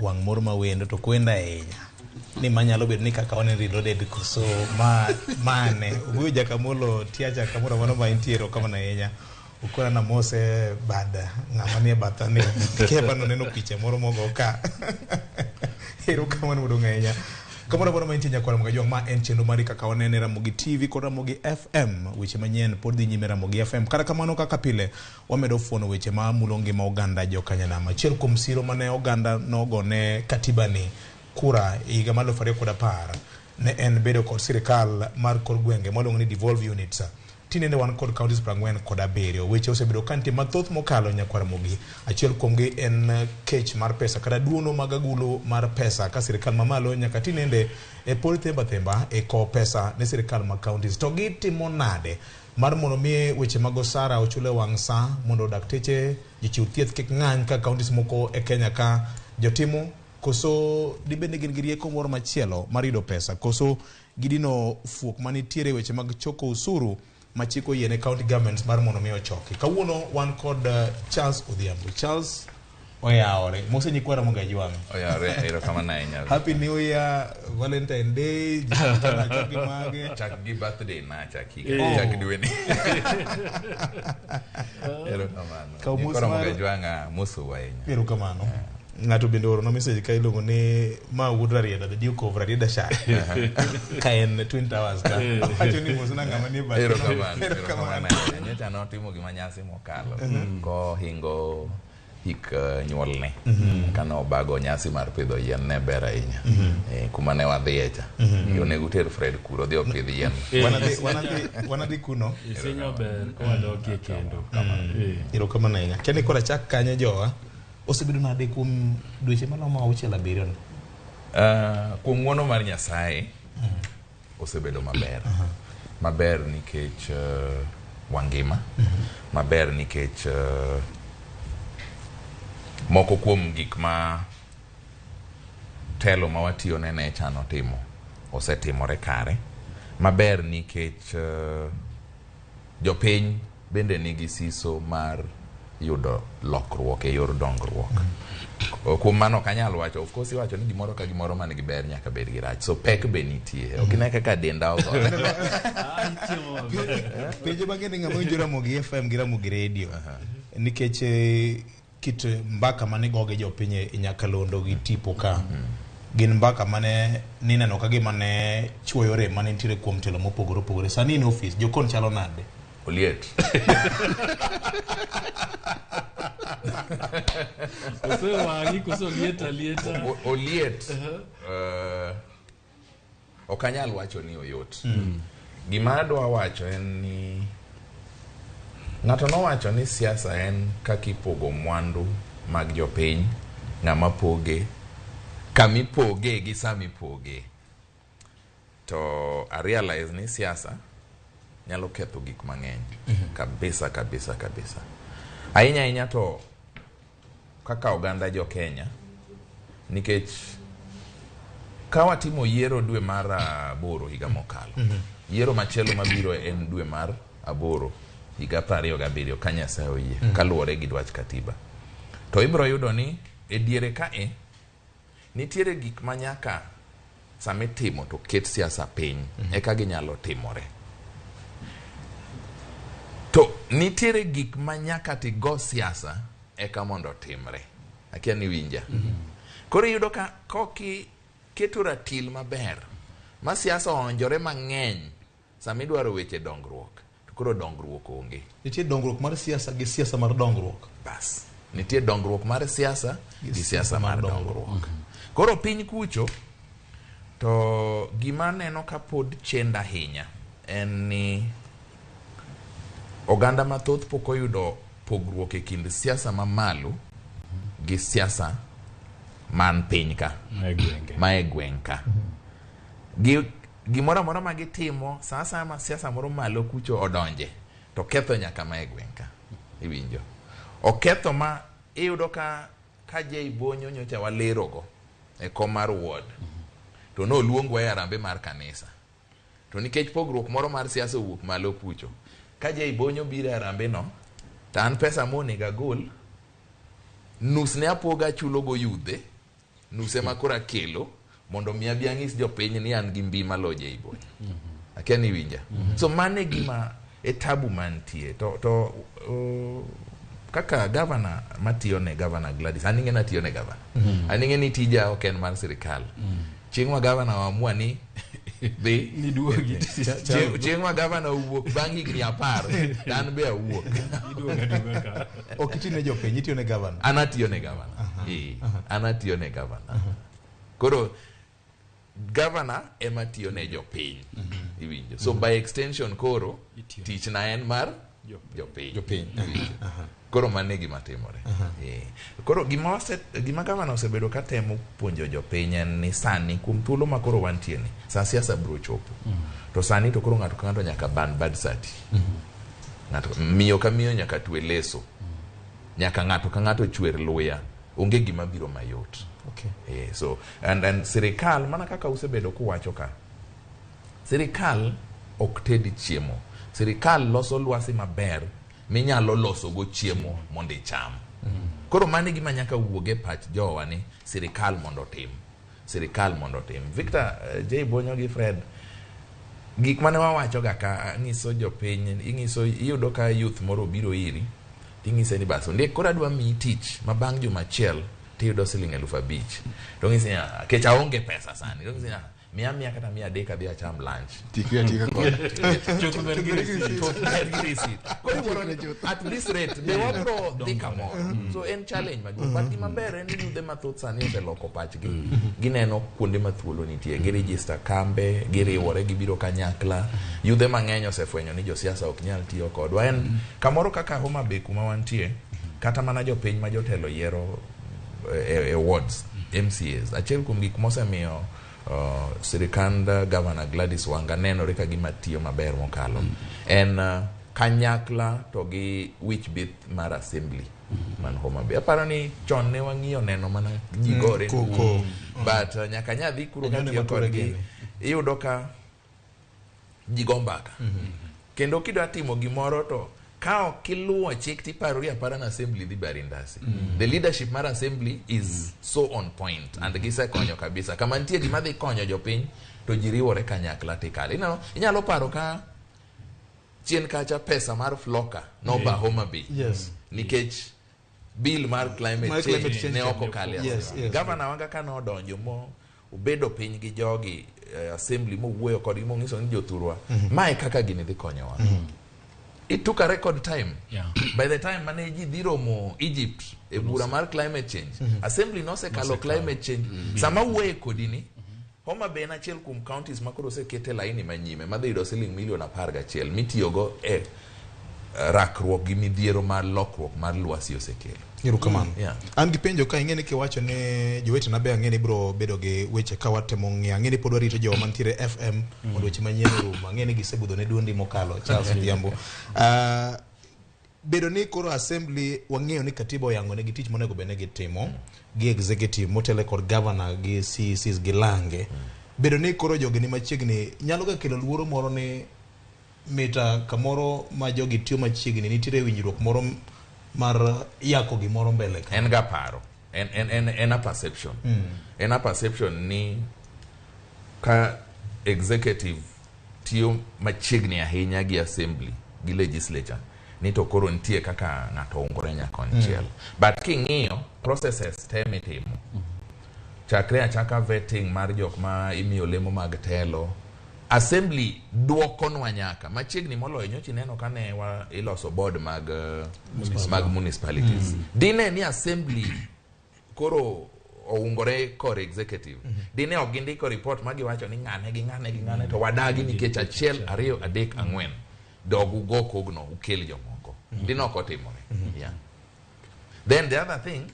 Wang' moro ma wendo to kwenda ahinya. Ni manyalo bedo ni kaka waneno reloaded koso ma mane. Oguyo Jakamolo tiacha kamoro amora ma entie erokamano ahinya. Ukona namose bad ng'ama nie batha ni keba noneno picha moro mogo ka. Erokamano maduong' ahinya. Kamoro amora ma intie nyakwar Ramogi Ajwang', ma en chenro mari kaka wanene Ramogi TV kod Ramogi FM. Weche manyien pod dhi nyime Ramogi FM. Kata kamano kaka pile, wamedo fuono weche ma mulo ngima oganda jokanyanam. Achiel kuom siro mane oganda nogone katiba ni kura e higa mar 2010 ne en bedo kod sirikal mar kor gwenge mwaluongo ni devolved units. Tinende wan kod counties 47. Weche osebedo ka nitie mathoth mokalo nyakwar Ramogi. Achiel kuomgi en kech mar pesa kata duono mag agulu mar pesa ka sirikal mamalo nyaka tinende e pod themba themba e kowo pesa ne sirikal mag counties. To gitimo nade mar mondo mi weche mag osara ochul e wang' sa mondo dakteche, jochiw thieth kik ng'any ka counties moko e Kenya ka jotimo koso dibed ni gin gi rieko moro machielo mar yudo pesa koso gidino fuok manitiere e weche mag choko usuru ma chik oyiene county governments mar mondo mi ochoki. Kawuono wan kod Charles Odhiambo. Charles oyawore. Mose nyikwa Ramogi Ajwang'. Oyawore, erokamano ahinya. Happy New Year, Valentine Day, chak gi mage. Chak gi birthday na, chak higa, chak dwe ni. Erokamano. Kaw mos Nyikwa Ramogi mar- Ajwang' amosou ahinya. Erokamano. Ng'ato bende oorona message ka iluongo ni ma wuod Rarieda, the Duke of Rarieda Shire. Ka en Twin Towers ka. Wacho ni mosna ng'ama nie bathe. Erokamano, Erokamano. erokamano ahinya. Nyocha notimo gima nyasi mokalo kohingo hik nyuolne kane obago nyasi mar pidho yien ne ber ahinya. Kuma ne wadhiye cha. Onego uter Fred kuro odhi opidh yien. Wanadhi kuno. Isinyo ber kowadokie kendo. Erokamano ahinya. Kia ni koro achak kanye jowa. Osebedo nade kuom dweche malomo 6 7 ni? Kuom ng'uono mar Nyasaye osebedo maber. Maber nikech wangima. Maber nikech moko kuom gik ma telo ma watiyo ne ne chano timo osetimore kare. Maber nikech jopiny bende nigi siso mar yudo lokruok e yor dongruok. Kuom mano ok anyal wacho, of course iwacho ni gimoro ka gimoro man gi ber nyaka bed gi rach. So pek be nitie. Ok ine kaka denda ogore. Penjo mang'eny ng'ama winjo Ramogi FM gi Ramogi Radio. Nikech kit mbaka mane go gi jopiny e Nyakalondo gi tipo ka. Gin mbaka mane nineno ka gima ne chuoyo rem mane nitiere kuom telo mopogore opogore. Sani in e ofis, jokon chalo nade? Oliet. Osewang'i koso oliet alieta? Oliet. Ok anyal wacho ni oyot. Gima adwa wacho en ni ng'ato nowacho ni siasa en kaka ipogo mwandu mag jopiny, ng'ama poge, kamipoge gi samipoge. To a realize ni siasa nyalo ketho gik mang'eny kabisa kabisa kabisa. Ahinya ahinya to kaka oganda jo Kenya, nikech ka watimo yiero dwe mar 8 higa mokalo, yiero machielo mabiro en dwe mar 8 higa 27 ka Nyasaye oyie, kaluwore gi dwach katiba. To ibiro yudo ni e diere kae nitiere gik ma nyaka sama itimo to ket siasa piny eka ginyalo timore. To nitiere gik ma nyaka tigo siasa eka mondo otimre. Akia ni winja. Koro iyudo ka kokiketo ratil maber ma siasa oonjore mang'eny sama idwaro weche dongruok, to koro dongruok onge. Nitie dongruok mar siasa gi siasa mar dongruok. Bas. Nitie dongruok mar siasa gi siasa mar dongruok. Koro piny kucho to gima aneno ka pod chendo ahinya en ni oganda mathoth pok oyudo pogruok e kind siasa mamalo gi siasa man piny ka, ma e gweng' ka. Gimoro amora ma gitimo, sa asaya ma siasa moro malo kucho odonje, to ketho nyaka ma e gweng' ka. Iwinjo? Oketho ma iyudo ka Jay Bonyo nyocha walerogo e kom mar ward, to noluongwa e harambee mar kanisa. To nikech pogruok moro mar siasa owuok malo kucho, ka Jay Bonyo biro e harambee no, to an pesa monego agol, nus ne apoga achulogo yudhe, Nuse ma koro akelo mondo mi abi ang'is jopiny ni an gi mbi malo J Bonyo. Akia ni iwinja. So mano e gima e tabu mantie. To kaka gavana matiyo ne gavana Gladys, an ing'e natiyo ne gavana. An ing'e ni tija ok en mar sirikal. Chieng' ma gavana oamua ni dhi Ni duogi. Chieng' ma gavana owuok bang' higni 10 to an be awuok. Iduogo aduoga ka. Ok iti ne jopiny, itiyo ne gavana. An atiyo ne gavana. Eh, an atiyo ne gavana. Koro gavana ema tiyo ne jopiny. Iwinjo. So by extension koro Itiyo. tichna en mar Jopiny. jopiny. Jopiny. Iwinjo. Koro mano e gima timore. Eh. Koro gima gavana osebedo ka temo puonjo jopiny en ni sani kuom thuolo ma koro wantie ni sa siasa biro chopo. To sani to koro ng'ato ka ng'ato nyaka ban bad sati. Ng'ato miyo ka miyo nyaka twe leso. Nyaka ng'ato ka ng'ato chwer luya. Onge gima biro mayot. Okay. So and sirikal mana kaka usebedo kuwacho ka sirikal ok ted chiemo. Sirikal loso lwasi maber minyalo loso go chiemo mondo icham. Koro mano e gima nyaka wuog e pach jowa ni sirikal mondo otim. Sirikal mondo otim. Victor J Bonyo gi Fred gik mane wawacho ga ka ng'iso jopiny ing'iso iyudo ka youth moro obiro iri ting'ise ni bas ondiek koro adwa miyi tich ma bang' juma achiel tiyudo siling 5,000 to ng'isi ni "Ah, kech aonge pesa sani to ng'isi ni "Ah, miya miya kata 300 adhi acham lunch Tikri atika kode. Chopo ber gi receipt. Chopo ber gi receipt. Koro iwuoro ni at this rate be wabro dhi kamoro so en challenge maduong' but gima ber en ni yudhe mathoth sani oseloko pachgi gineno kuonde ma thuolo nitie giregister kambe giriwore gibiro kanyakla yudhe mang'eny osefwenyo ni josiasa ok nyal tiyo kodwa en kamoro kaka Homa Bay kuma wantie kata mana jopiny ma jotelo yiero e wards MCAs achiel kuom gik mosemiyo sirikand Governor Gladys Wanga nenore ka gima tiyo maber mokalo en kanyakla to gi wich bith mar assembly man Homa Bay. Aparo ni chon ne wang'iyo neno mana ji gore koko. But nyaka nyadhi kuro Anyone katiyo mature kodgi gini. iyudo ka ji go mbaka kendo kidwa timo gimoro to ka ok iluwo chik tiparori apara na assembly dhi bari ndasi the leadership mar assembly is so on point and gisekonyo kabisa kama nitie gima dhi konyo jopiny to ji riwore kanyakla tikale ineno inyalo paro ka chien kacha pesa mar floka noba Homa Bay Yes. nikech bill mar climate Mar change, climate change ne ok okale Yes, assembly. yes. Governor Wanga ka nodonjo mo obedo piny gi jogi assembly mowuoyo kodgi mong'iso ni jothurwa mae kaka gini dhi konyowa it took a record time by the time mane ji dhi romo Egypt e bura mar climate change assembly nosekalo climate change sama wuoye kodi ni Homa Bay en achiel kuom counties ma koro osekete laini manyime madhi yudo siling milion 11 mitiyogo e rakruok gi midhiero mar lokruok mar lwasi osekelo. Erokamano. Yeah. An gi penjo ka ing'e ni kiwacho ni jowetena be ang'e ni ibiro bedo gi weche ka watemo ng'iyo. Ang'e ni pod warito jowa mantiere FM mondo weche manyien orum. Ang'e ni gisebudho ne duondi mokalo Charles Odhiambo. Bedo ni koro assembly wang'eyo ni katiba oyango negi tich monego bed ni gitimo gi executive motelo kod governor gi CECs gi lange. Bedo ni koro jogi ni machiegni nyalo ga kelo luoro moro ni mita kamoro ma jogi tiyo machiegni nitiere winjruok moro mar yako gimoro mbele ka. En ga paro. En a perception. En a perception ni ka executive tiyo machiegni ahinya gi assembly gi legislature ni to koro nitie kaka ng'ato ungore nyaka konchiel. But king'iyo processes te mitimo chakre achaka vetting mar jok ma imiyo lemo mag telo assembly duokonwa nyaka machiegni moloyo nyocha ineno kane wa iloso board mag mag municipalities dine ni assembly koro oungore kor executive dine ok gindiko report ma giwacho ni ng'ane gi ng'ane gi ng'ane to wadagi nikech 1 2 3 4 dog ugo kogno ukel jomoko dine ok otimore. Yeah. Then the other thing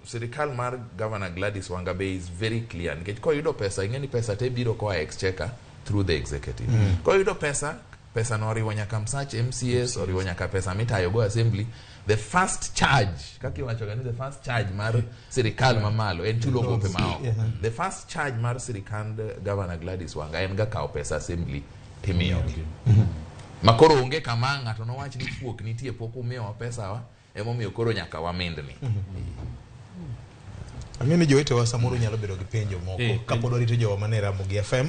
sirikal mar Governor Gladys Wanga be is very clear nikech koyudo pesa ing'e ni pesa te biro koa exchequer through the executive. Koyudo pesa pesa no oriwo nyaka msach MCAs oriwo nyaka pesa mitayo go assembly the first charge kaka iwacho ga ni the first charge mar sirikal mamalo en chulo gope maoko. The first charge mar sirikand Governor Gladys Wanga en ga kawo pesa assembly timiyogi. Makoro onge kama ng'ato nowach ni fuok nitie pok umiyowa pesa wa emomiyo koro nyaka wamindni. Ang'e ni jowetewa samoro nyalo bedo gi penjo moko kapod warito jowa mane Ramogi FM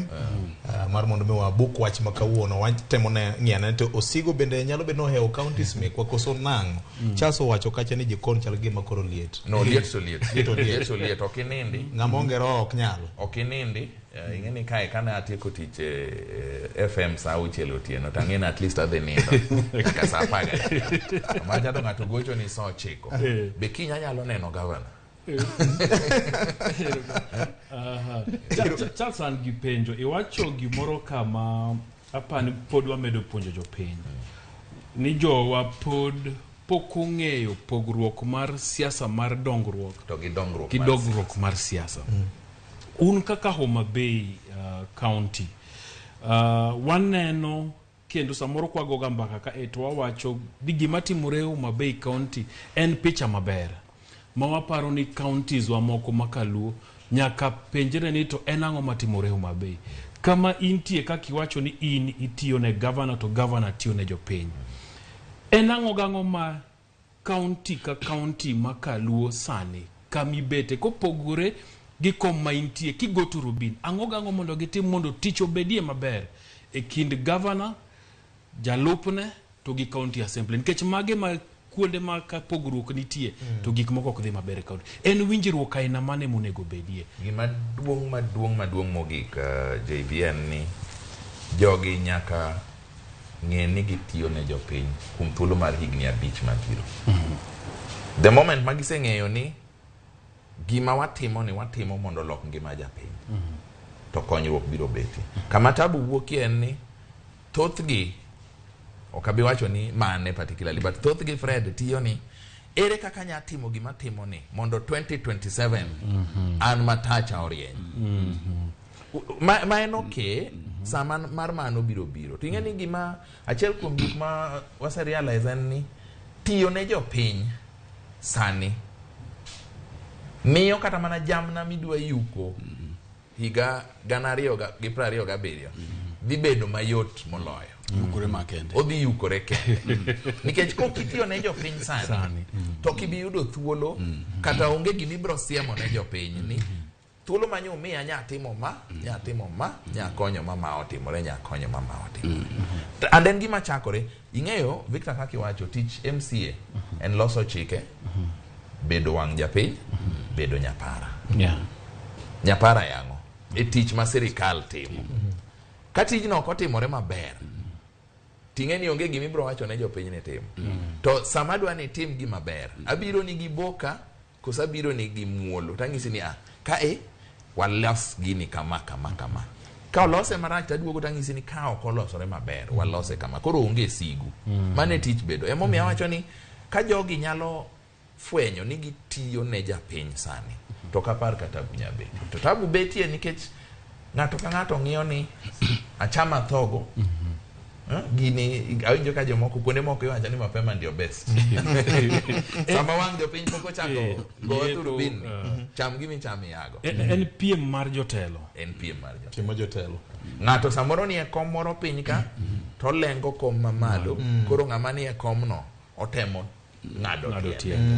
mar mondo mi wabuk wach ma kawuono watemo ne ng'iyo ane to Osigo bende nyalo bedo ni ohewo counties mekwa koso nang'o. Charles owacho kacha ni jikon chal gima koro liet. No, liet to liet. Liet to liet. Liet to liet, ok inindi. Ng'ama onge roho ok nyal. Ok inindi. Ing'e ni kae kane atieko tich e FM saa 6 otieno to ang'e ni at least adhi nindo nyaka saa 11. Macha to ng'ato gocho ni saa 9. Be kiny anyalo neno gavana? Charles an gi penjo iwacho gimoro kama apani pod wamedo puonjo jopiny ni jowa pod pok ong'eyo pogruok mar siasa mar dongruok To gi dongruok gi mar dongruok mar siasa. Un kaka Homa Bay County waneno kendo samoro kwagoga mbaka ka e to wawacho ni gima timore Homa Bay County en picha maber ma waparo ni counties wa moko makaluo nyaka penjre ni to en ang'o matimore Homa Bay kama intie kaka iwacho ni in itiyo ne governor to governor tiyo ne jopiny en ang'o gang'o ma county ka county ma kaluo sani kamibete kopogore gi kom ma intie kigo turubin ang'o gang'o mondo gitim mondo tich obedie maber e kind governor jalupne to gi county assembly nikech mage ma kuonde ma ka pogruok nitie to gik moko ok dhi maber e county en winjruok aina mane monego bedie Gima duong' maduong' maduong' mogik JB en ni jogi nyaka ng'e ni gitiyo ne jopiny kuom thuolo mar higni 5 mabiro. The moment ma giseng'eyo ni gima watimo ni watimo mondo olok ngima japiny to konyruok biro betie. Kama tabu wuokie en ni thothgi ok abi wacho ni mane particularly but thothgi Fred tiyo ni ere kaka anya timo gima timo ni mondo 2027 an matacha orieny. Ma en okay sama mar mano biro biro. To ing'e ni gima achiel kuom gik ma wase realize en ni tiyo ne jopiny sani miyo kata mana jamna midwa yuko higa 2027 dhi bedo mayot moloyo. Yukore makende. Odhi yukore kende. Nikech kok itiyo ne jopiny sani to ok ibi yudo thuolo kata onge gima ibiro siemo ne jopiny ni thuolo ma nyomiya nya timo ma, nya timo ma, nya konyo ma ma otimore, nya konyo ma ma otimore. And then gima chakore, ing'eyo Victor kaka iwacho tich MCA en loso chike, bedo wang' japiny, bedo nyapara. Nyapara yang'o? E tich ma sirikal timo. Ka tijno ok otimore maber, ting'e ni onge gima ibiro wacho ne jopiny ni timo. To sama adwa ni itim gima ber, abiro ni gi boka koso abiro ni gi muolo. Tang'isi ni kae walos gini kama kama kama. Ka olose marach taduogo tang'isi ni ka ok olosore maber, walose kama. Koro onge sigu. Mano e tich bedo. Emomiyo awacho ni ka jogi nyalo fwenyo ni gitiyo ne japiny sani, to ok apar ka tabu nya betie. To tabu betie nikech ng'ato ka ng'ato ng'iyo ni achama thogo. Gini awinjo ka jomoko kuonde moko iwacho ni mapema ndio best. Sama wang' jopiny pok ochako go turubin, cham gima ichamo iyago. En piem mar jotelo. En piem mar jotelo. Piem mar jotelo. Ng'ato samoro nie kom moro piny ka to olengo kom mamalo, koro ng'ama nie komno otemo ng'ado tiende.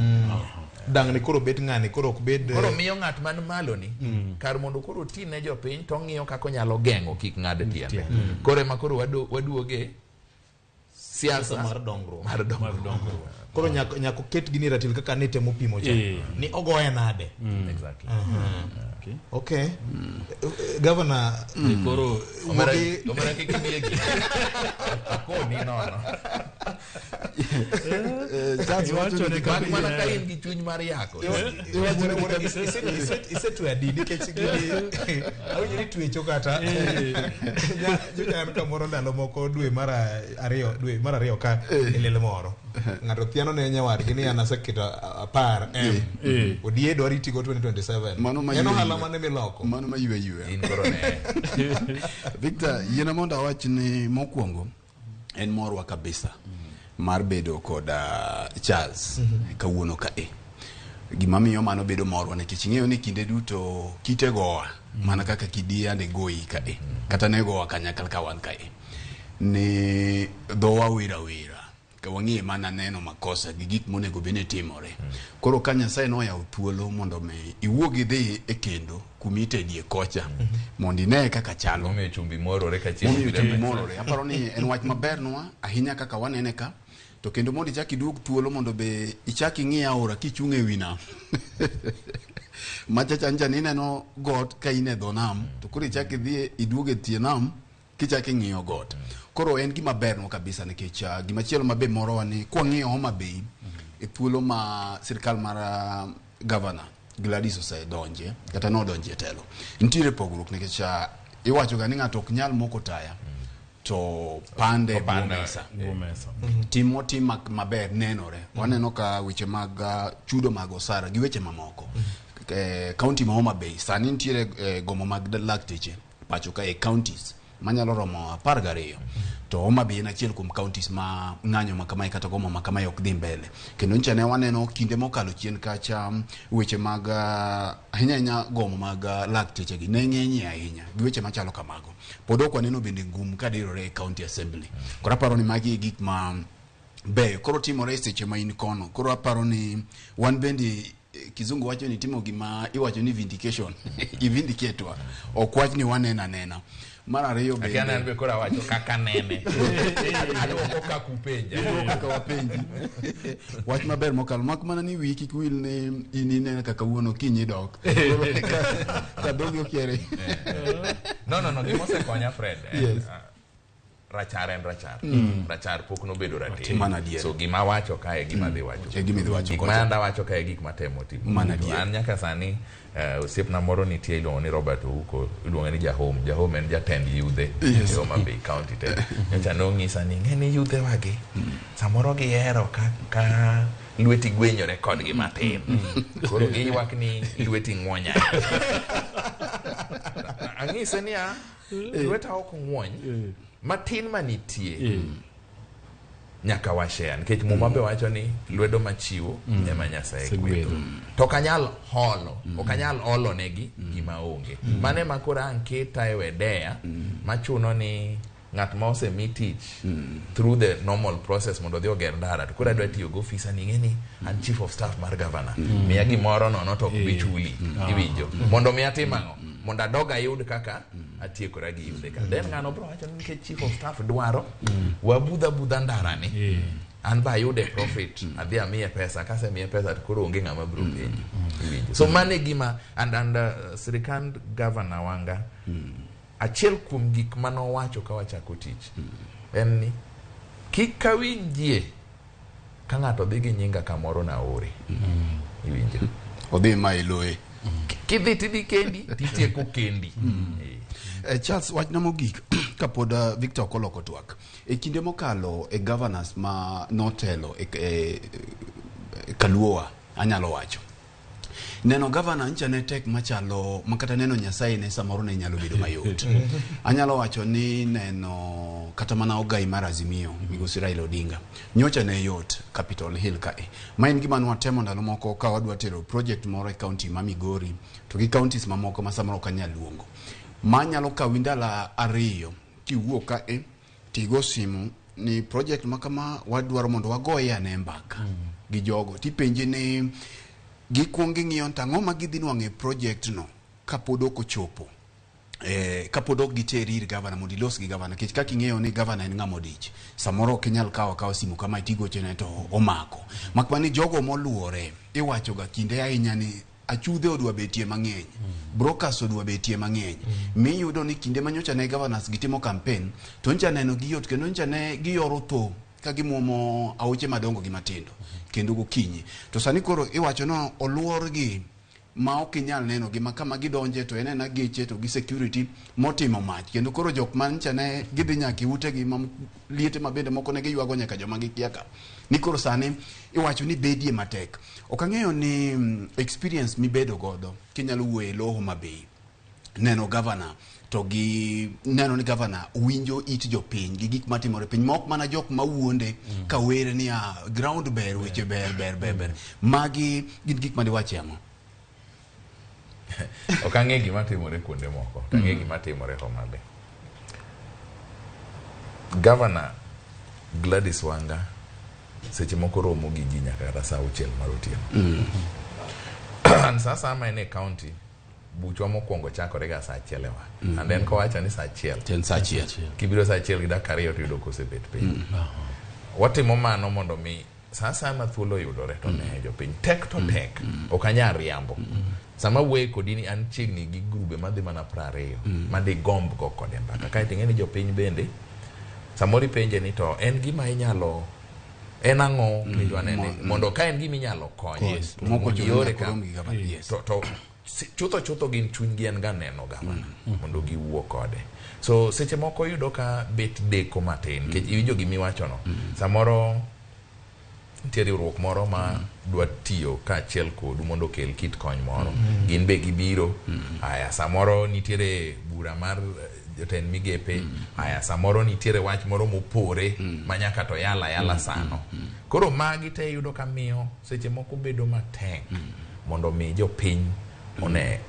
Dang'ni koro bet ng'ani koro ok bed koro miyo ng'at man malo ni kar mondo koro oti ne jopiny to ong'iyo kaka onyalo geng'o kik ng'ad tiende. Koro ema koro waduoge siasa mar dongruok. Mar dongruok. Koro nyaka oket gini ratil kaka ne temo pimo cha. Ni ogoye nade. Exactly. Okay. Governor koro omera kik imiye gi. Akoni nono. Mak mana ka in gi chuny mar yako. Isetwe adi nikech gini awinjo ni twecho kata jonya kamoro ndalo moko dwe mar ariyo ka e liel moro. Ng'ato thiano ne nyawadgi ni an aseketo 10 M. Odie dwaro itigo 2027. En ohala mane miloko? Mano ma ywe ywe. In koro ne. Victor, yiena mondo awach ni mokwongo en morwa kabisa mar bedo kod Charles kawuono kae. Gima miyo mano bedo morwa nikech ing'eyo ni kinde duto kite gowa mana kaka kidi ande goyi kae kata ne gowa kanyakla ka wan kae ni dhowa wira wira Ka wang'iye mana neno makosa gi gik monego bed ni timore. Koro ka Nyasaye noyawo thuolo mondo mi iwuog idhi e kendo kumitedie kocha mondo ine kaka chalo. Momiyo chumbi morore ka chiemo Momiyo biro chumbi e mesa. morore. Aparo ni en wach mabernwa ahinya kaka wanene ka. To kendo mondo ichak iduog thuolo mondo be ichak ing'i aora kichung' e wi nam. Machacha ncha ni ineno got ka in e dho nam to koro ichak idhi iduog e tie nam kichak ing'iyo got. Koro en gima bernwa kabisa nikech gimachielo mabe morowa ni kwang'iyo Homa Bay e thuolo ma sirkal mar governor Gladys osedonje kata nodonje e telo. Nitiere pogruok nikech iwacho ga ni ng'ato ok nyal moko taya to pande e bwo Pande. mesa. Bwo mesa. Tim motim maber nenore. Waneno ka weche mag chudo mag osara gi weche mamoko. County ma Homa Bay sani nitiere gomo mag lakteche pacho ka e counties manyalo romo 12. To Homa Bay en achiel kuom counties ma ng'anyo ma kamae kata gomo ma kamae ok dhi mbele. Kendo nyicha ne waneno kinde mokalo chien kacha weche mag ahinya ahinya gomo mag lakteche gi ne ng'enyie ahinya gi weche machalo kamago. Pod ok waneno bende ngum kadirore e county assembly. Koro aparo ni magi e gik ma beyo. Koro timore e seche ma in kono. Koro aparo ni wan bende kizungu wacho ni timo gima iwacho ni vindication. I-vindicate wa. Ok wach ni waneno anena. Mar ariyo Akia bende an be koro awacho kaka nene. Aduoko kaka upenja. Kaka wapenji. Wach maber mokalo mak mana ni wiyi kik wil ni in ineno kaka kawuono kiny idok. Koro ka dhogi okiere. No, gima osekonya Fred. Yes. Rachar en rachar. Rachar pok nobedo rateng. Mano adier. So gima awacho kae e gima adhi wacho. E gima idhi wacho Gik kocha. ma anda wacho kae e gik matemo timo. Mano adier. An nyaka sani osiepna moro nitie iluongo ni Robert Ouko, iluonge ni Jahom. Jahom en jatend yudhe e Homa Bay County te. Nyocha nong'isa ni ing'e ni yudhe wagi samoro gihero ka lweti gwenyore kodgi matin. Koro giywak ni lweti ng'wonya. Ang'ise niya, lweta ok ng'wony, matin manitie nyaka washare nikech Muma be wacho ni lwedo machiwo ema Nyasaye gwedho. To ok anyal holo, ok anyal olo negi gima onge. Mano ema koro ang' keta e wedeya machuno ni ng'at ma osemi tich through the normal process mondo odhi oger ndara to koro adwa tiyo gi ofisa ni ing'e ni an chief of staff mar governor miya gimoro nono to ok bi chuli iwinjo mondo mi atim ang'o mondo adog ayud kaka atiekora gi yudhe ka then ng'ano bro wacho ni nikech chief of staff dwaro wabudha budha ndara ni an ba ayude profit adhi amiye pesa kasemiye pesa to koro onge ng'ama biro penjo iwinjo so mano e gima and sirikand governor Wanga achiel kuom gik manowacho ka wachako tich en ni kik awinjie ka ng'ato dhi gi nyinga kamoro naore iwinjo Odhi ma iloye. Kidhi tidhi kendi titieko kendi. Charles, wachna mogik kapod Victor ok oloko twak. E kinde mokalo e governors ma notelo e Kaluowa anyalo wacho. Neno governor ncha ne tek machalo makata neno Nyasaye ne samoro ne nyalo bedo mayot. Anyalo wacho ni neno kata mana ogai mar Azimio migosi Raila Odinga nyocha ne yot Capitol Hill kae. Ma en gima nwatemo ndalo moko ka wadwa tero project moro e county ma Migori to gi counties mamoko ma samoro ok anyal luongo. Ma nyalo kawi ndalo 2 kiwuok kae tigo simu ni project ma kama wadwaro mondo wagoye ane mbaka gi jogo tipenje ni gikuong ging'iyo to ang'o ma gidhi nwang'o e project no kapod ok ochopo kapod ok giteri ir gavana mondo ilos gi gavana nikech kaka ing'eyo ni gavana en ng'ama odich samoro ok inyal kawo akawa simu kama tigochone to omako mak mana ni jogo moluore iwacho ga kinde ahinya ni achudhe odwa betie mang'eny brokers odwa betie mang'eny miyudo ni kinde manyocha ne governors gitimo campaign to ncha neno gi yot kendo ncha ne giyoro tho ka gimuomo aoche madongo gi matindo kendo gokinyi to sani koro iwacho no oluorgi ma ok inyal neno gi ma kama gidonje to en ena geche to gi security motimo mach kendo koro jok mancha ne gidhi nyaka e utegi ma liete ma bende moko ne giywago nyaka joma gikia ka ni koro sani iwacho ni bedie matek ok ang'eyo ni experience mibedo godo kinyalo wuoyo e lo Homa Bay neno governor to gi neno ni governor winjo it jopiny gi gik matimore piny ma ok mana jok mawuonde ka wer ni ground ber weche ber ber ber ber magi gin gik madiwache ang'o? Ok ang'e gima timore kuonde moko to ang'e gima timore Homa Bay. Governor Gladys Wanga Seche moko romo gi ji nyaka kata saa 6 mar otieno. And sasa ma en e county, buchwa mokwongo chakore ga saa 1 e wang'e. And en kowacho ni saa 1. Ten saa 1. Kibiro saa 1:02 to yudo kosebet piny. Watimo mano mondo mi saa asaya ma thuolo oyudore to ne jopiny. Tek to tek. Ok anyal riambo. Sama wuoye kodi ni an chiegni gi grube madhi mana 20 madigomb go kode mbaka. Kaeto ing'e ni jopiny bende samoro ipenje ni to en gima inyalo en ang'o midwa nene mondo ka en gima inyalo konye Yes. to Moko mondo chuno iore nyaka ka orom gi gavana. Yes. to chutho gin chunygi en ga neno gavana mondo giwuo kode. So seche moko iyudo ka bet deko matin nikech iwinjo gimiwachono. Samoro nitie riwruok moro ma dwa tiyo kaachiel kodu mondo okel kit kony moro. Gin be gibiro. Aya, samoro nitiere bura mar jotend migepe. Aya, samoro nitiere wach moro mopore ma nyaka to yala yala sano. Koro magi te iyudo ka miyo seche moko bedo matek mondo mi jopiny one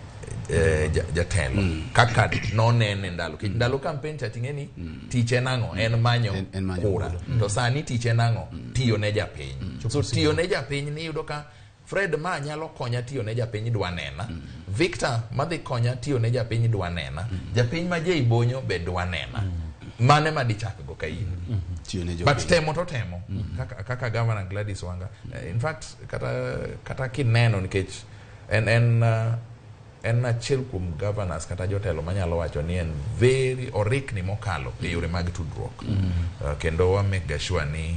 jatelo kaka nonene ndalo. Nikech ndalo campaign cha ting'e ni tich en ang'o? En manyo En manyo kura. To sani tich en ang'o? Tiyo ne japiny. So tiyo ne japiny ni iyudo ka Fred ma nyalo konya tiyo ne japiny dwa nena. Victor madhi konya tiyo ne japiny dwa nena. Japiny ma Jay Bonyo be dwa nena. Mane ma dichak go ka in. Tiyo ne But jopiny. temo to temo. Kaka Governor Gladys Wanga. In fact, kata kineno nikech en achiel kuom governors kata jotelo manyalo wacho ni en very orikni mokalo e yore mag tudruok. Kendo wa make sure ni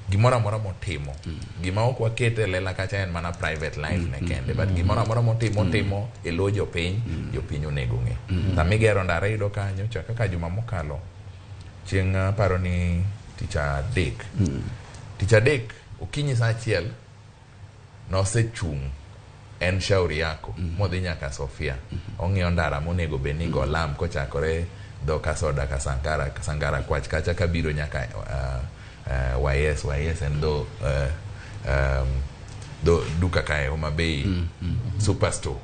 gimoro amora motimo, gima ok wakete e lela kacha en mana private life ne kende, but gimoro amora motimo timo e lo jopiny, jopiny onego ng'e. Sama igero ndara iyudo kanyo cha kaka juma mokalo chieng' aparo ni tich adek. Tich adek okinyi saa 1 nosechung' en shauri yako modhi nyaka Sofia. Ong'iyo ndara monego bed ni go lam kochakore dho Kasoda ka Sangara Kwach kacha kabiro nyaka YS en dho dho duka kae Homa Bay Superstore.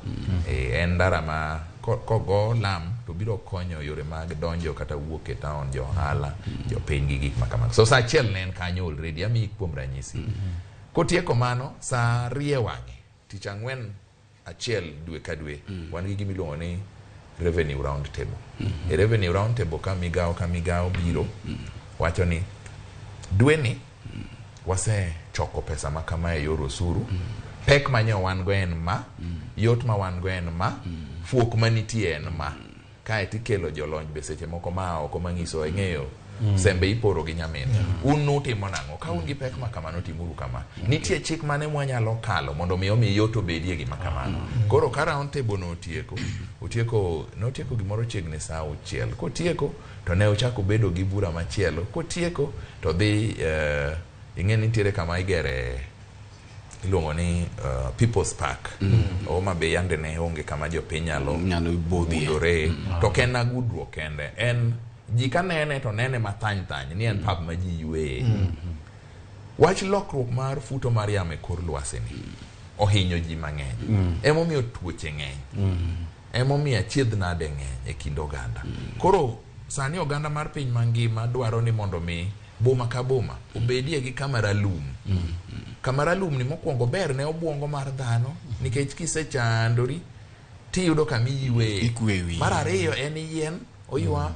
En ndara ma kogo lam to biro konyo yore mag donjo kata wuok e town, jo ohala, jopiny gi gik ma kamago. So saa 1 ne en kanyo already, amiyi kuom ranyisi. Kotieko mano, saa 2 wang'e, tich ang'wen 1 dwe ka dwe, wan gi gima iluongo ni revenue round table. E revenue round table ka migawo biro wacho ni dweni wasechoko pesa ma kama e yor osuru, pek ma nyo wan go en ma, yot ma wan go en ma, fuok manitie en ma. Kae tikelo jolony be seche moko ma oko mang'iso ing'eyo sembe iporo gi nyamin. Un nutimo nang'o? Ka un gi pek ma kamano timuru kama. Nitie chik mane mwanyalo kalo mondo mi omi yot obedie gima kamano. Koro ka round table no otieko notieko gimoro chiegni saa 6. Kotieko to ne ochako bedo gi bura machielo. Kotieko to dhi ing'e ni nitiere kama igere iluongo ni People's Park. Homa Bay yande ne onge kama jopiny nyalo budhore. To ok en agudruok kende. En ji ka nene to nene mathany thany ni en pub ma ji yweye. Wach lokruok mar futo mar yamo e kor lwasi ni ohinyo ji mang'eny. Emomiyo tuoche ng'eny. Emomiyo achiedh nade ng'eny e kind oganda. Koro sani oganda mar piny mangima dwaro ni mondo mi boma ka boma obedie gi kama ralum. Kama ralum ni mokwongo ber ne obwongo mar dhano nikech kisechandori tiyudo kama iyweye. Mar ariyo en yien oywa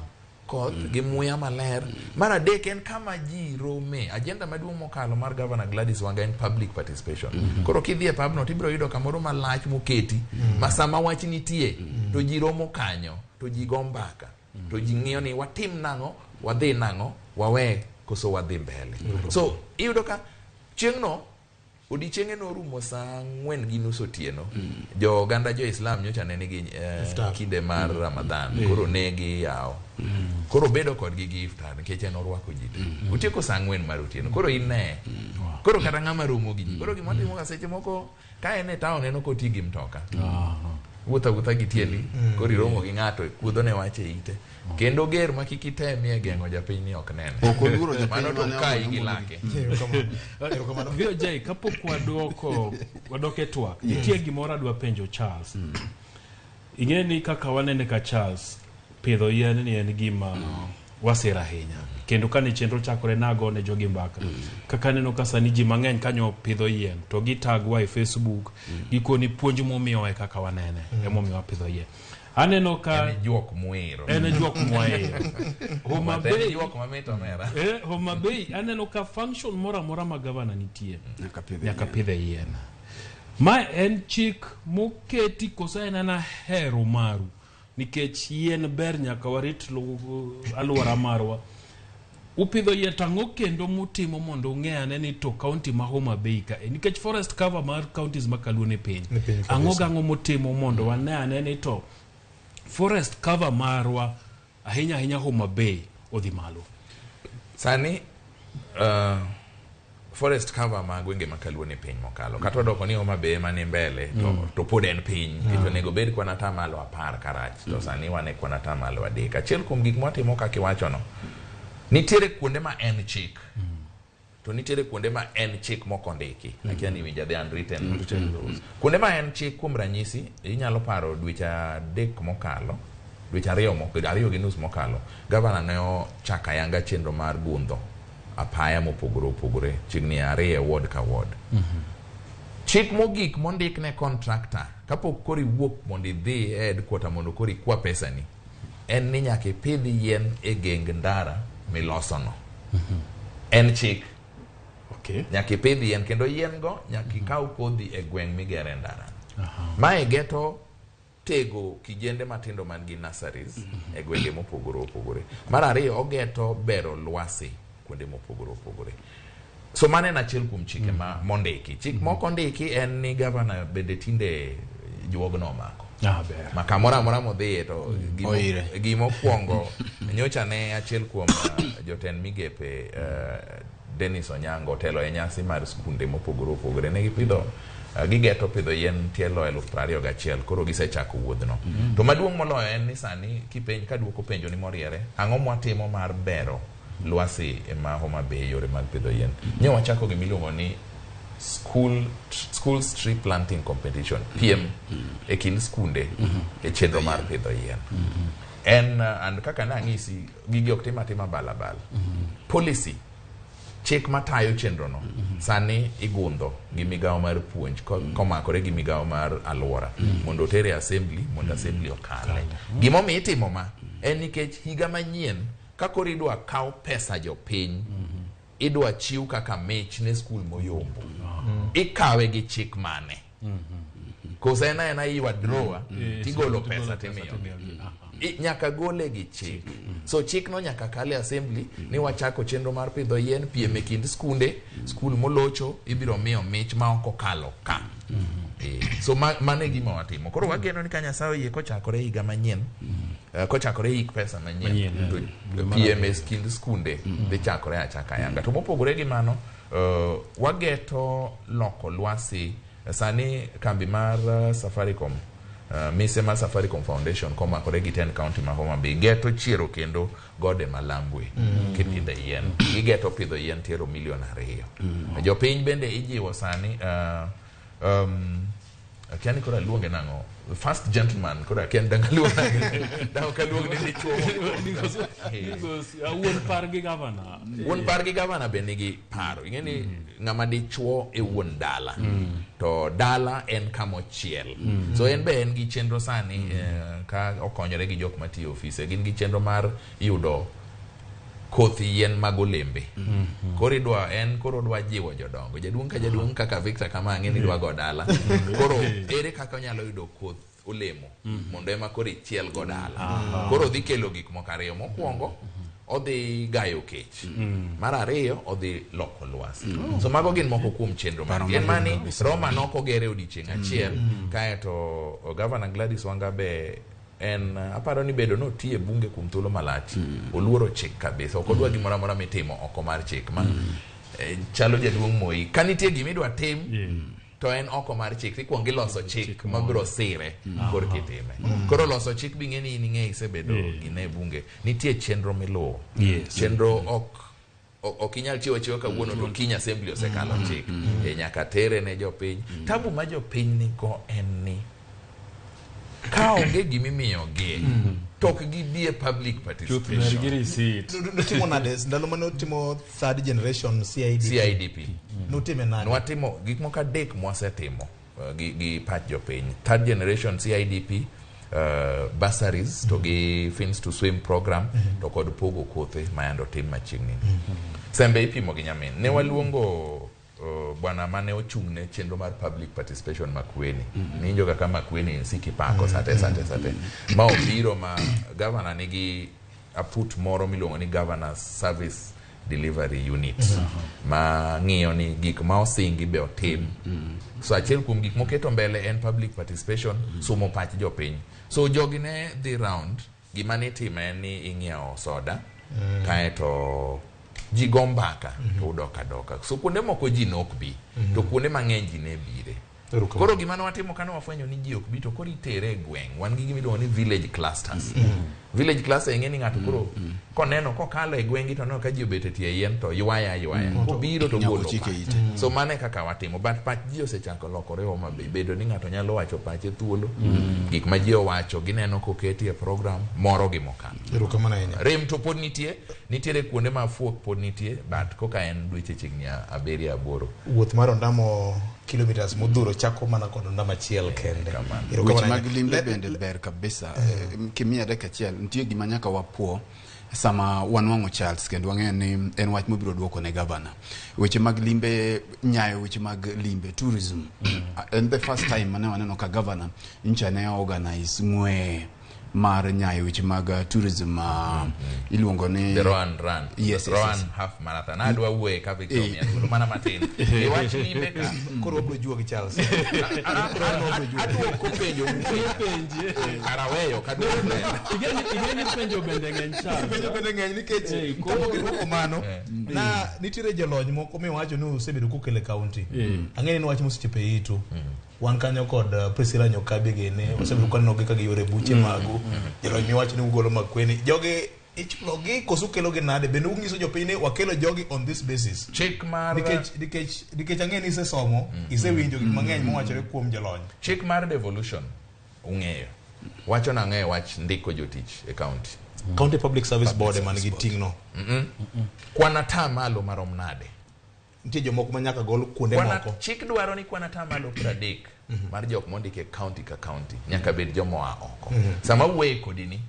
koth gi muya maler. Mar adek en kama ji rome. Agenda maduong' mokalo mar Governor Gladys Wanga en public participation. Koro kidhi e pubno tibiro yudo kamoro malach moketi ma sama wach nitie to ji romo kanyo to ji go mbaka to ji ng'iyo ni watim nang'o, wadhi nang'o, wawe koso wadhi mbele. So iyudo ka chieng'no odiechienge norumo saa 4:30 otieno. Jo oganda jo Islam nyocha ne nigi kinde mar Ramadan. Koro ne giyawo. Koro bedo kodgi gi iftar nikech en orwako ji te. Otieko saa 4 mar otieno. Koro ine. Koro kata ng'ama romo gi ji. Koro gima timo ga seche moko ka en e town en ok oti gi mtoka. Wuotho awuotha gi tiendi. Koro iromo gi ng'ato kuodho ne wach e ite. Kendo ger ma kik itemie geng'o japiny ni ok nene. Ok oluoro japiny Mano to mane kai gi omondo lake. VOJ, kapok wadok e twak, nitie gimoro adwa penjo Charles. Ing'e ni kaka wanene ka Charles, pidho yien ni en gima Wasir ahinya. Kendo kane chenro chakore nago ne jogi mbaka. Kaka aneno ka sani ji mang'eny kanyo pidho yien to gitagwa e Facebook, gikoni puonj momiyowa e kaka wanene, emomiyo wapidho yien. Aneno ka En juok muero. en juok mwaero. Homa But en Bay, juok mamit omera. Homa Bay aneno ka function moro amora ma gavana nitie Nyaka pidhe nyaka yien. pidhe yien. Ma en chik moketi koso en ana hero maru nikech yien ber nyaka warit alwora marwa. Upidho yien to ang'o kendo mutimo mondo ung'e ane ni to kaunti ma Homa Bay ka e nikech forest cover mar counties ma kaluo ni piny. Ni piny kabisa. Ang'o gang'o mutimo mondo wane ane ni to forest cover marwa ahinya ahinya Homa Bay odhi malo. Sani forest cover ma gwenge ma kaluo ni piny mokalo. Kata odoko ni Homa Bay ema ni mbele to pod en piny. Nikech onego bed kwan atamalo 10 karach to sani wan e kwan atamalo 3. Achiel kuom gik mwatimo kaka iwachono, nitiere kuonde ma en chik. To nitiere kuonde ma en chik mokondiki. Akia ni winja the unwritten rules. Kuonde ma en chik kuom ranyisi, inyalo paro dweche 3 mokalo, dweche 2.5 mokalo, gavana ne ochako ayanga chenro mar gundho apaya mopogore opogore, chiegni 2 e ward ka ward. Chik mogik mondik ne contractor, kapok koro iwuok mondo idhi e headquarter mondo koro ikwa pesani, en ni nyaka ipidh yien e geng ndara milosono. En chik. Nyaka ipidh yien, kendo yien go nyaka ikaw kodhi e gweng' migere ndara. Mae geto tego kijende matindo man gi nurseries e gwenge mopogore opogore. Mar ariyo, ogeto bero lwasi kuonde mopogore opogore. So mano en achiel kuom chike ma mondiki. Chik moko ondiki en ni gavana bende tinde juogno omako. Ma kamoro amora modhiye to gimokwongo nyocha ne achiel kuom jotend migepe Dennis Onyango otelo e nyasi mar skunde mopogore opogore. Ne gipidho gigeto pidho yien tielo 21,000 koro gisechako wuodhno. To maduong' moloyo en ni sani kipenj kaduoko penjo ni moriere, ang'o mwatimo mar bero lwasi ma Homa Bay yore mag pidho yien? Nyo wachako gimiluongo ni school tree planting competition, PM e kind skunde e chenro mar pidho yien. En and kaka nang'isi gigi ok tim atima balabala. Policy chik matayo chenro no sani igundho gi migawo mar puonj komakore gi migawo mar alwora mondo otere e assembly mondo assembly okale. Gimomiyo itimo ma en nikech higa manyien ka koro idwa kaw pesa jopiny idwa chiw kaka mich ne skul moyombo. Ikawe gi chik mane? Koso en aena iywa drawer tigolo pesa timiyo. Nyaka gole gi chik. So chik no nyaka kale assembly ni wachako chenro mar pidho yien piem e kind skunde, skul molocho ibiro miyo mich ma ok okalo ka. So mano e gima watimo. Koro wageno ni ka Nyasaye oyie kochakore higa manyien, kochakore hik pesa manyien, to piem e kind skunde dhi chakore achaka ayanga. To mopogore gi mano, wageto loko lwasi. Sani kambi mar Safaricom, mise mar Safaricom Foundation komakore gi 10 county ma Homa Bay geto chiero kendo gode Malambwe kipidho yien. Gigeto pidho yien tiero 2 milion. Jopiny bende ijiwo sani akia ni koro aluonge nang'o? First gentleman koro akia ni dang' aluong nang'o? Dang' ok aluong ni dichuo. Wuon par gi gavana. Wuon par gi gavana be nigi paro. Ing'e ni ng'ama dichuo e wuon dala. To dala en kamochiel. So en be en gi chenro sani ka okonyore gi jok matiyo e ofise. Gin gi chenro mar yudo koth yien mag olembe. Koro idwa en koro dwa jiwo jodongo. Jaduong' ka jaduong' kaka Victor kama ang'e ni dwa go dala. Koro ere kaka onyalo yudo koth olemo mondo ema koro ichiel go dala. Koro odhi kelo gik moko ariyo. Mokwongo odhi gayo kech. Mar ariyo odhi loko lwasi. So mago gin moko kuom chenro mar. En mani Roma nokogere odiochieng' achiel kaeto Governor Gladys Wanga be en aparo ni bedo notiye bunge kuom thuolo malach. Oluoro chik kabisa. Ok odwa gimoro amora mitimo oko mar chik. Ma chalo jaduong' Moi. Ka nitie gima idwa tim to en oko mar chik. Ikuongo iloso chik mabiro sire kor kitime. Koro loso chik bing'e ni in ing'e isebedo gine e bunge. Nitie chenro miluwo. Chenro ok inyal chiwo achiwa kawuono to kiny assembly osekalo chik. Nyaka tere ne jopiny. Tabu ma jopiny nigo en ni ka onge gimimiyogi To ok gibi e public Chuth ber gi participation. receipt. Notimo nade ndalo mane otimo third generation CIDP? CIDP. Notime nade? Nwatimo gik moko adek mwasetimo gi pach jopiny. Third generation CIDP, bursaries to gi Fins to Swim program to kod pogo kothe ma yande otim machiegni. Sembe ipimo gi nyamin. Ne waluongo bwana mane ochung' ne chenro mar public participation Makueni. Niwinjo kaka Makueni siki pako sate sate sate. Ma obiro ma governor nigi aput moro miluongo ni Governors Service Delivery Unit ma ng'iyo ni gik ma osingi be otim. So achiel kuom gik moketo mbele en public participation, somo pach jopiny. So jogi ne dhi round, gima nitimo en ni ing'iewo soda, kaeto ji go mbaka to udok adoka. So kuonde moko ji nok bi, to kuonde mang'eny ji ne bire. Koro gima ne watimo kane wafwenyo ni ji ok bi to koro itere e gweng'. Wan gi gima iluongo ni village clusters. Village cluster ing'e ni ng'ato koro koneno kokalo e gweng'gi to oneno ka ji obet e tie yien to ywaya ywaya. Kobiro to Nyaka golo ochike pache. ite. So mano e kaka watimo. But pach ji osechako lokore Homa Bay. Bedo ni ng'ato nyalo wacho pache thuolo. Gik ma ji owacho gineno koketi e program moro gi mokalo. Erokamano ahinya. Rem to pod nitie, nitiere kuonde ma fuok pod nitie, but koka en dweche chiegni 7 8. Wuoth mar ondamo kilometers modhuro chako mana kod ondamo achiel kende. Kamano. Erokamano Weche mag ahinya. limbe bende ber kabisa. Kimiya dakika achiel, nitie gima nyaka wapuo sama wanwang'o Charles kendo wang'eyo ni en wach mobiro duoko ne gavana. Weche mag limbe, nyayo weche mag limbe, tourism. En the first time mane waneno ka gavana ncha ne organize ng'we mar nyayo weche mag tourism iluongo ni The Roan Run. Yes, yes, Roan yes. half marathon. Adwa wuoye ka Victor omiya thuolo mana matin. E wach limbe ka. Koro wabiro juogi gi Charles. Aduoko penjo mupenjo. Kara weyo kaduoko penjo. Ing'e ni penjo bende ng'eny Charles. Penjo bende ng'eny nikech Eh, kapok idwoko mano na nitiere jolony moko miwacho ni usebedo kukelo e kaunti. Ang'e ni en wach mosechopo e itu. Wan kanyo kod Priscilla Nyokabi gini wasebedo kanenogi ka giyore buche magu. Jolony miwacho ni ugolo Makueni. Jogi ichulogi koso ukelogi nade? Bende unyiso jopiny ni wakelo jogi on this basis? Chik mar Nikech ang'e ni isesomo, isewinjo gik mang'eny mowachore kuom jolony. Chik mar devolution ung'eyo. Wacho nang'e e wach ndiko jotich e county. County Public Service Board ema nigi ting'no. Kwan atamalo marom nade? Nitie jomoko ma nyaka gol kuonde moko. Chik dwaro ni kwan atamalo 30 mar jok mondiki e county ka county nyaka bed joma oa oko. Sama wuoye kodi ni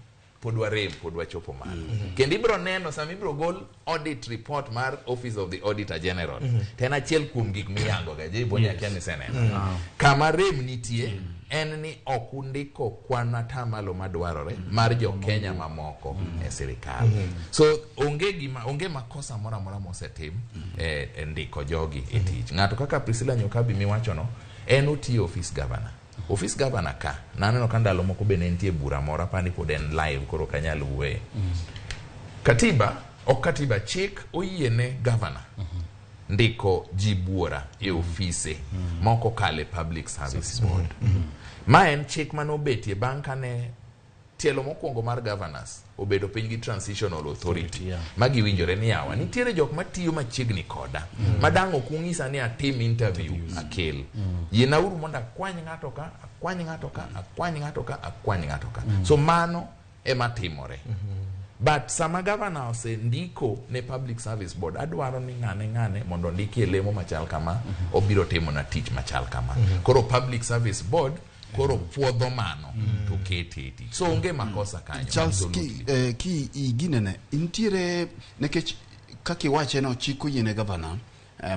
pod warem, pod wachopo malo. Kendo ibiro neno sama ibiro gol audit report mar Office of the Auditor General. To en achiel kuom gik miyango ga, je Bonya akia ni iseneno. Kama rem nitie en ni ok undiko kwan atamalo madwarore mar jo Kenya mamoko e sirikal. So onge makosa moro amora mosetim e ndiko jogi e tich. Ng'ato kaka Priscilla Nyokabi miwachono, en otiyo office governor. Office governor ka, naneno ka ndalo moko be ne nitie bura moro, apani pod en live koro ok anyal wuoye. Katiba, ok katiba, chik oyiene governor ndiko ji buora e ofise ma ok okalo e Public Service Board. Ma en chik mane obetie bang' kane tielo mokwongo mar governors obedo piny gi Transitional Authority. Ma giwinjore ni yawa, nitiere jok matiyo machiegni koda, ma dang' ok ung'isa ni atim interview akel. Yienauru mondo akwany ng'ato ka, akwany ng'ato ka, akwany ng'ato ka, akwany ng'ato ka. So mano ema timore. But sama governor osendiko ne Public Service Board, adwaro ni ng'ane ng'ane mondo ondikie lemo machal kama, obiro timo na tich machal kama. Koro Public Service Board koro puodho mano to kete e tich. So onge makosa kanyo. Charles, absolutely. ki iginene, nitiere nikech kaka iwache no chik oyiene gavana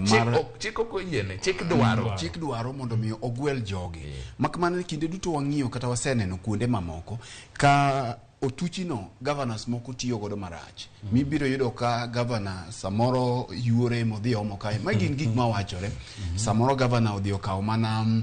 mar Chik ok oyiene, chik dwaro. Chik dwaro mondo mi ogwel jogi. Mak mana ni kinde duto wang'iyo kata waseneno kuonde mamoko ka otuchino governors moko tiyo godo marach. Mibiro yudo ka governor samoro yuore modhi omo kae. Ma gin gik mawachore. Samoro governor odhi okawo mana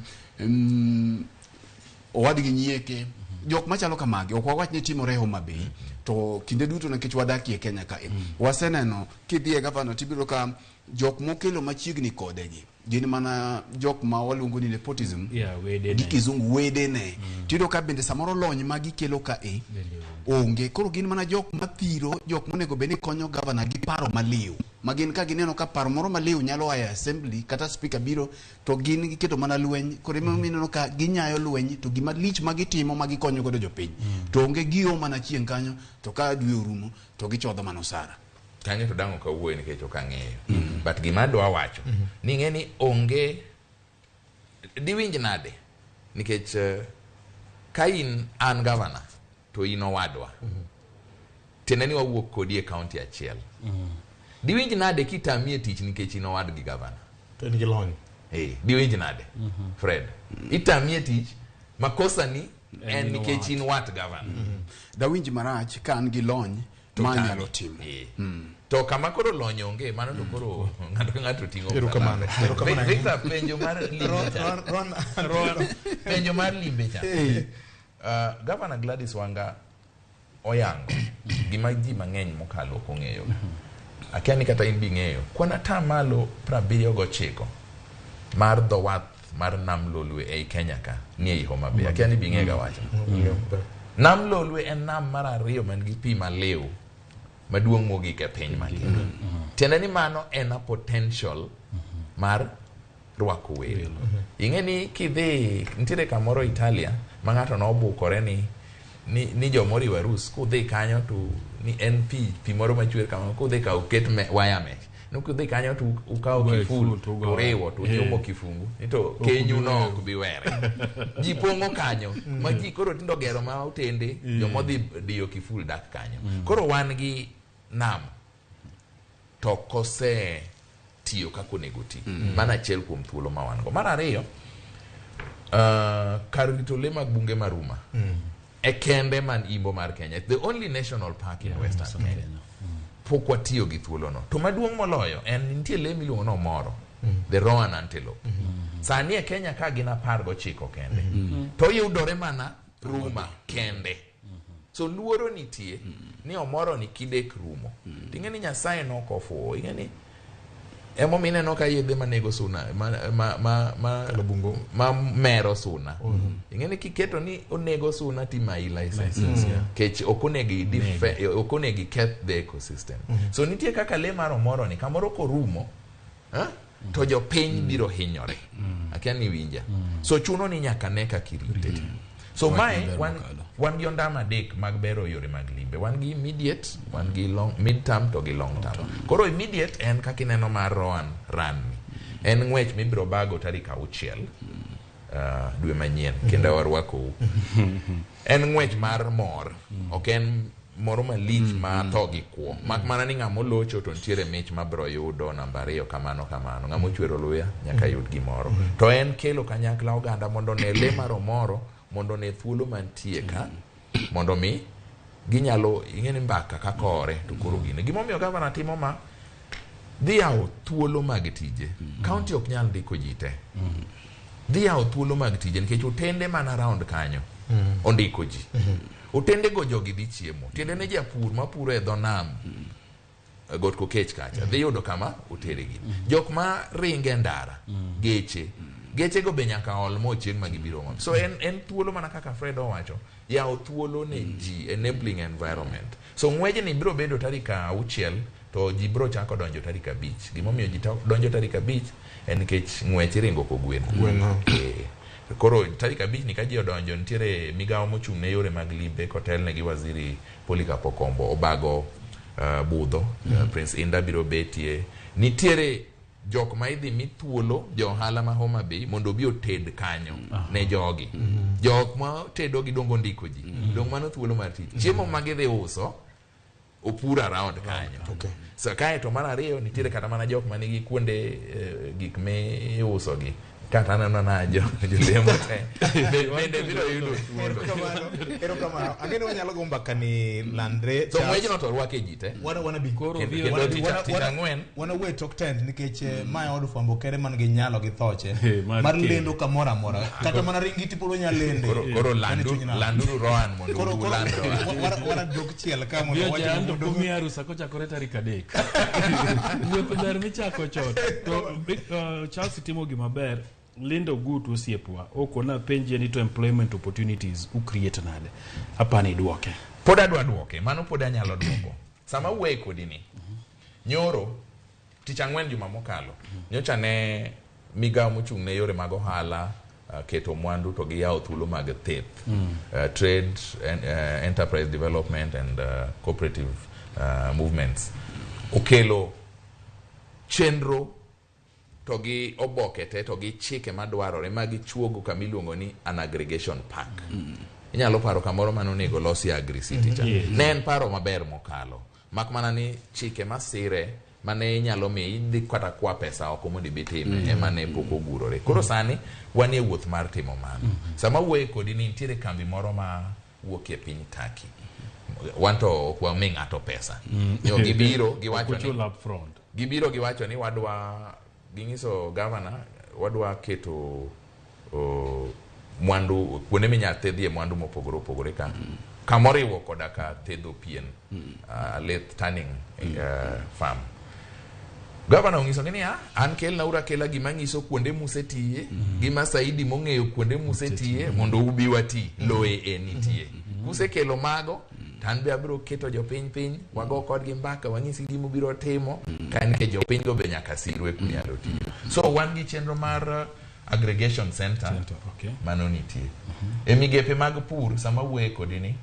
owadgi nyieke. Jok machalo kamagi ok wawach ni timore Homa Bay, to kinde duto nikech wadakie Kenya kae. Waseneno kidhi e governor tibiro ka jok mokelo machiegni kodegi. Gin mana jok ma waluongo ni nepotism. Yeah, wedene. Gi kizungu wedene. Tiyudo ka bende samoro lony ma gikelo ka e onge. Koro gin mana jok mathiro, jok monego bed ni konyo gavana gi paro maliw. Ma gin ka gineno ka paro moro maliw nyalo a e assembly kata speaker biro to gin giketo mana lweny. Koro emomiyo ineno ka ginyayo lweny to gima lich ma gitimo ma gikonyo godo jopiny. To onge gio mana chieng' kanyo to ka dwe orumo to gichodho mana osara. Kanyo to dang' ok awuoye nikech ok ang'eyo. But gima adwa wacho ni ing'e ni onge diwinj nade nikech ka in an governor to in owadwa tiende ni wawuok kodi e county achiel. Diwinj nade kitamie tich nikech in owadgi governor? To en gi lony. Diwinj nade? Fred, itamie tich makosa ni en nikech in wat governor. Dawinj marach ka an gi lony ma anyalo timo. To kama koro lony onge, mano to koro ng'ato ka ng'ato ting'o. Erokamano. Erokamano. Victor, penjo mar limbe cha. Penjo mar limbe cha. Governor Gladys Wanga oyango gima ji mang'eny mokalo ok ong'eyo. Akia ni kata in bi ng'eyo. Kwan atamalo 79 mar dho wath mar Nam Lolwe ei Kenya ka ni ei Homa Bay. Akia ni bi ng'eyo ga wacho. Nam Lolwe en nam mar ariyo man gi pi maliw maduong' mogik e piny mangima. Tiende ni mano en a potential mar rwako welo. Ing'e ni kidhi nitiere kamoro Italia ma ng'ato nobukore ni jomoriwo arus kudhi kanyo to ni en pi moro machwer kamano kudhi ka uket waya mesh. Nukudhi kanyo to ukawo kiful to uriwo to unyumo kifungu ni to kenyu no ok bi were. Ji pong'o kanyo ma ji koro tindo gero ma otende jomodhi diyo kiful dak kanyo. Koro wan gi nam to kose tiyo kaka onego ti. Mano achiel kuom thuolo ma wan go. Mar ariyo, kar rito le mag bunge maruma e kende man imbo mar Kenya. It's the only national park in Western Kenya. Pok watiyo gi thuolono. To maduong' moloyo en nitie le miluongo ni omoro, the roan antelope. Sani e Kenya ka gin 19 kende. To yudore mana Ruma kende. So luoro nitie ni omoro ni kidek rumo. Ting'e ni Nyasaye nokofuwo. Ing'e ni emomiyo ineno ka yedhe manego suna ma mero suna. Ing'e ni kiketo ni onego suna timayi license. Kech ok onego iketh the ecosystem. So nitie kaka le mar omoro ni kamoro korumo to jopiny biro hinyore. Akia ni winja. So chuno ni nyaka ne kaka irite. So mae wan gi ondamo adek mag bero yore mag limbe. Wan gi immediate, wan gi long, mid term to gi long term. Koro immediate en kaka ineno mar Roan Run. En ng'wech mibiro bago tarik 6 dwe manyien kendo warwakou. En ng'wech mar mor. Ok en moro malich ma tho gi kuo. Mak mana ni ng'ama olocho to nitiere mich mabiro yudo namba 2 kamano kamano. Ng'ama ochwero luya nyaka yud gimoro. To en kelo kanyakla oganda mondo one le mar omoro, mondo ne thuolo mantie ka, mondo mi ginyalo ing'e ni mbaka ka kore to koro gine. Gimomiyo gavana timo ma dhi yawo thuolo mag tije. County ok nyal ndiko ji te. Dhi yawo thuolo mag tije nikech otende mana round kanyo ondiko ji. Otende go jogi dhi chiemo. Tiende ne japur mapuro e dho nam Got Kokech kacha dhi yudo kama oteregi. Jok ma ringe ndara geche geche go be nyaka ol mo chieng' ma gibiro ng'o. So en thuolo mana kaka Fred owacho, yawo thuolo ne ji, enabling environment. So ng'wejni biro bedo tarik 6 to ji biro chako donjo tarik 5. Gimomiyo ji donjo tarik 5 en nikech ng'wech iringo kogwen. Koro tarik 5 ni ka ji odonjo nitiere migawo mochung' ne yore mag limbe kotelne gi waziri Polycarp Okombo obago budho. Prince Inda biro betie. Nitiere jok ma idhi mi thuolo jo ohala ma Homa Bay mondo obi oted kanyo ne jogi. Jok ma tedo gi dongo ndiko ji. Dong mano thuolo mar tich. Chiemo ma gidhi uso opur around kanyo. So kae to mar ariyo nitiere kata mana jok manigi kuonde gik miuso gi. Kata aneno na jolemo te bende biro yudo thuolo. Erokamano. Ang'e wanyalo go mbaka ni landre. So ng'wejno to orwake ji te. Wana bi. Koro Kendo tich ang'wen. Wana wuoye tok tent nikech mae od fwambo kende man gi nyalo gi thoche mar lendo kamoro amora. Kata mana ringiti pod wanyalo lende. Koro landuru Rohan mondo uland Rohan. Wana dok chiel ka mondo wach. Ando kumiya rusa kochakore tarik 3. Wuoth ber michako chon. To Charles timo gima ber. Linda Ogutu osiepwa okona penje ni to employment opportunities u create nade. Apani duoke. Pod adwa duoke, mano pod anyalo duoko. Sama wuoye kodi ni, nyoro tich ang'wen juma mokalo, nyocha ne migawo mochung' ne yore mag ohala, keto mwandu to gi yawo thuolo mag theth. Trade and, enterprise development and cooperative movements. Okelo chenro to gi oboke te to gi chike madwarore ma gichuogo kama iluongo ni an aggregation park. Inyalo paro kamoro mane onego losi Agri City cha. Ne en paro maber mokalo. Mak mana ni chike masire mane inyalo miyi idhi kata kwa pesa oko mondo ibi time ema ne pok ogurore. Koro sani wan e wuoth mar timo mano. Sama wuoye kodi ni nitiere kambi moro ma wuok e piny Turkey. Wan to ok wami ng'ato pesa. Nyo gibiro giwacho ni gibiro giwacho ni wadwa ging'iso governor wadwa keto mwandu kuonde minyalo thedhie mwandu mopogore opogore ka kamoriwo koda ka thedho pien lathe tanning farm. Governor onyiso ni an kelna ura kela gima nyiso kuonde musetiye gima saidi mong'eyo kuonde musetiye mondo ubi wati loe e nitie. Kusekelo mago to an be abiro keto jopiny piny wago kodgi mbaka wanyisi gima ubiro timo ka nikech jopiny go be nyaka sirwe kunyalo tiyo. So wan gi chenro mar aggregation center, okay. Mano nitie. E migepe mag pur sama wuoye kodi ni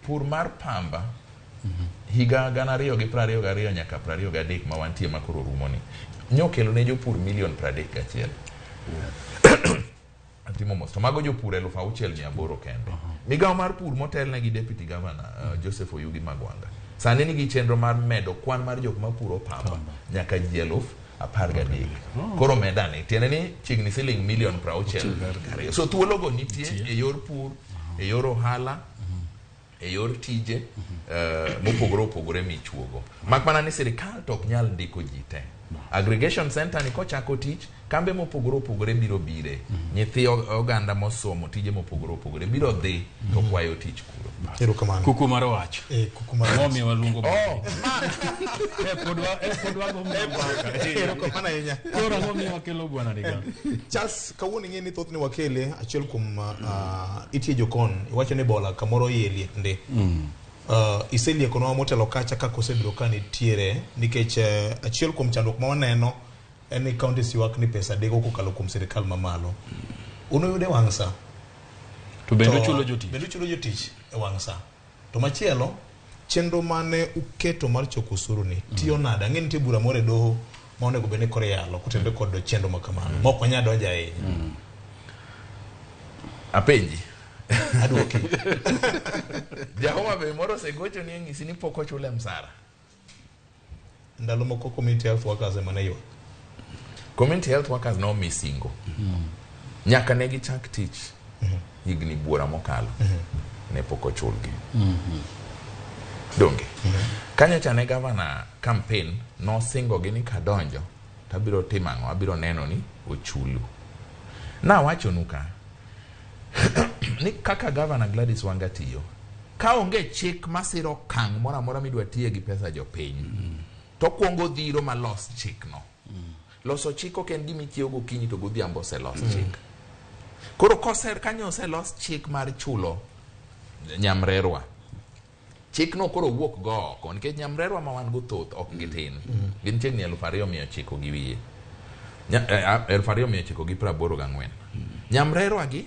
pur mar pamba higa 2022 nyaka 23 ma wantie ma koro rumo ni nyokelo ne jopur milion 31. Atimo mos. To mago jopur 6,800 kende. Migawo mar pur motelne gi Deputy Governor Joseph Oyugi Magwanga sani nigi chenro mar medo kwan mar jok mapuro pamba nyaka ji 13,000. Koro medane tiende ni chiegni siling milion 62. So thuologo nitie e yor pur, e yor ohala, e yor tije mopogore opogore michuogo. Mak mana ni sirikal to ok nyal ndiko ji te. Aggregation center ni kochako tich, kambe mopogore opogore biro bire. Nyithi oganda mosomo tije mopogore opogore biro dhi to kwayo tich kuro. Erokamano. Kuku mar wach. Kuku mar wach. Momiyo waluongo. Pod wago mbaka. Erokamano ahinya. Koro ang'o miyo wakelo bwana Riga? Charles, kawuono ing'e ni thothne wakele achiel kuom itie jokon. Iwacho ni bola kamoro iye liet ndi. Iseliekonwa motelo kacha kaka osebedo ka nitiere nikech achiel kuom chandruok ma waneno en ni counties ywak ni pesa deko kokalo kuom sirikal mamalo. Unuyude wang' sa. To bende uchulo jotich. Bende uchulo jotich e wang' sa. To machielo, chenro mane uketo mar choko osuru ni tiyo nade? Ang'e nitie bura moro e doho ma onego bed ni koro iyalo kotenore kod chenro ma kamano. Ma ok wanyal donjo ahinya. Apenji. Aduoki. Ja Homa Bay moro osegocho ni onyisi ni pok ochule msara. Ndalo moko community health workers ema ne ywak. Community health workers nomi singo. Nyaka ne gichak tich higni buora mokalo ne pok ochulgi. Donge. Kanyocha ne governor campaign nosingo gi ni kadonjo tabiro timo ang'o? Abiro neno ni ochulu. Nawachonu ka ni kaka governor Gladys Wanga tiyo, ka onge chik masiro okang' moro amora midwa tiye gi pesa jopiny, to kuongo dhiro malos chikno. Loso chik ok en gima ichiewo gokinyi to godhiambo oselos chik. Koro kanyo oselos chik mar chulo nyamrerwa, chikno koro wuok go oko nikech nyamrerwa ma wan go thoth ok gitin. Gin chiegni 2,900 gi wiye. 2,984. Nyamrerwa gi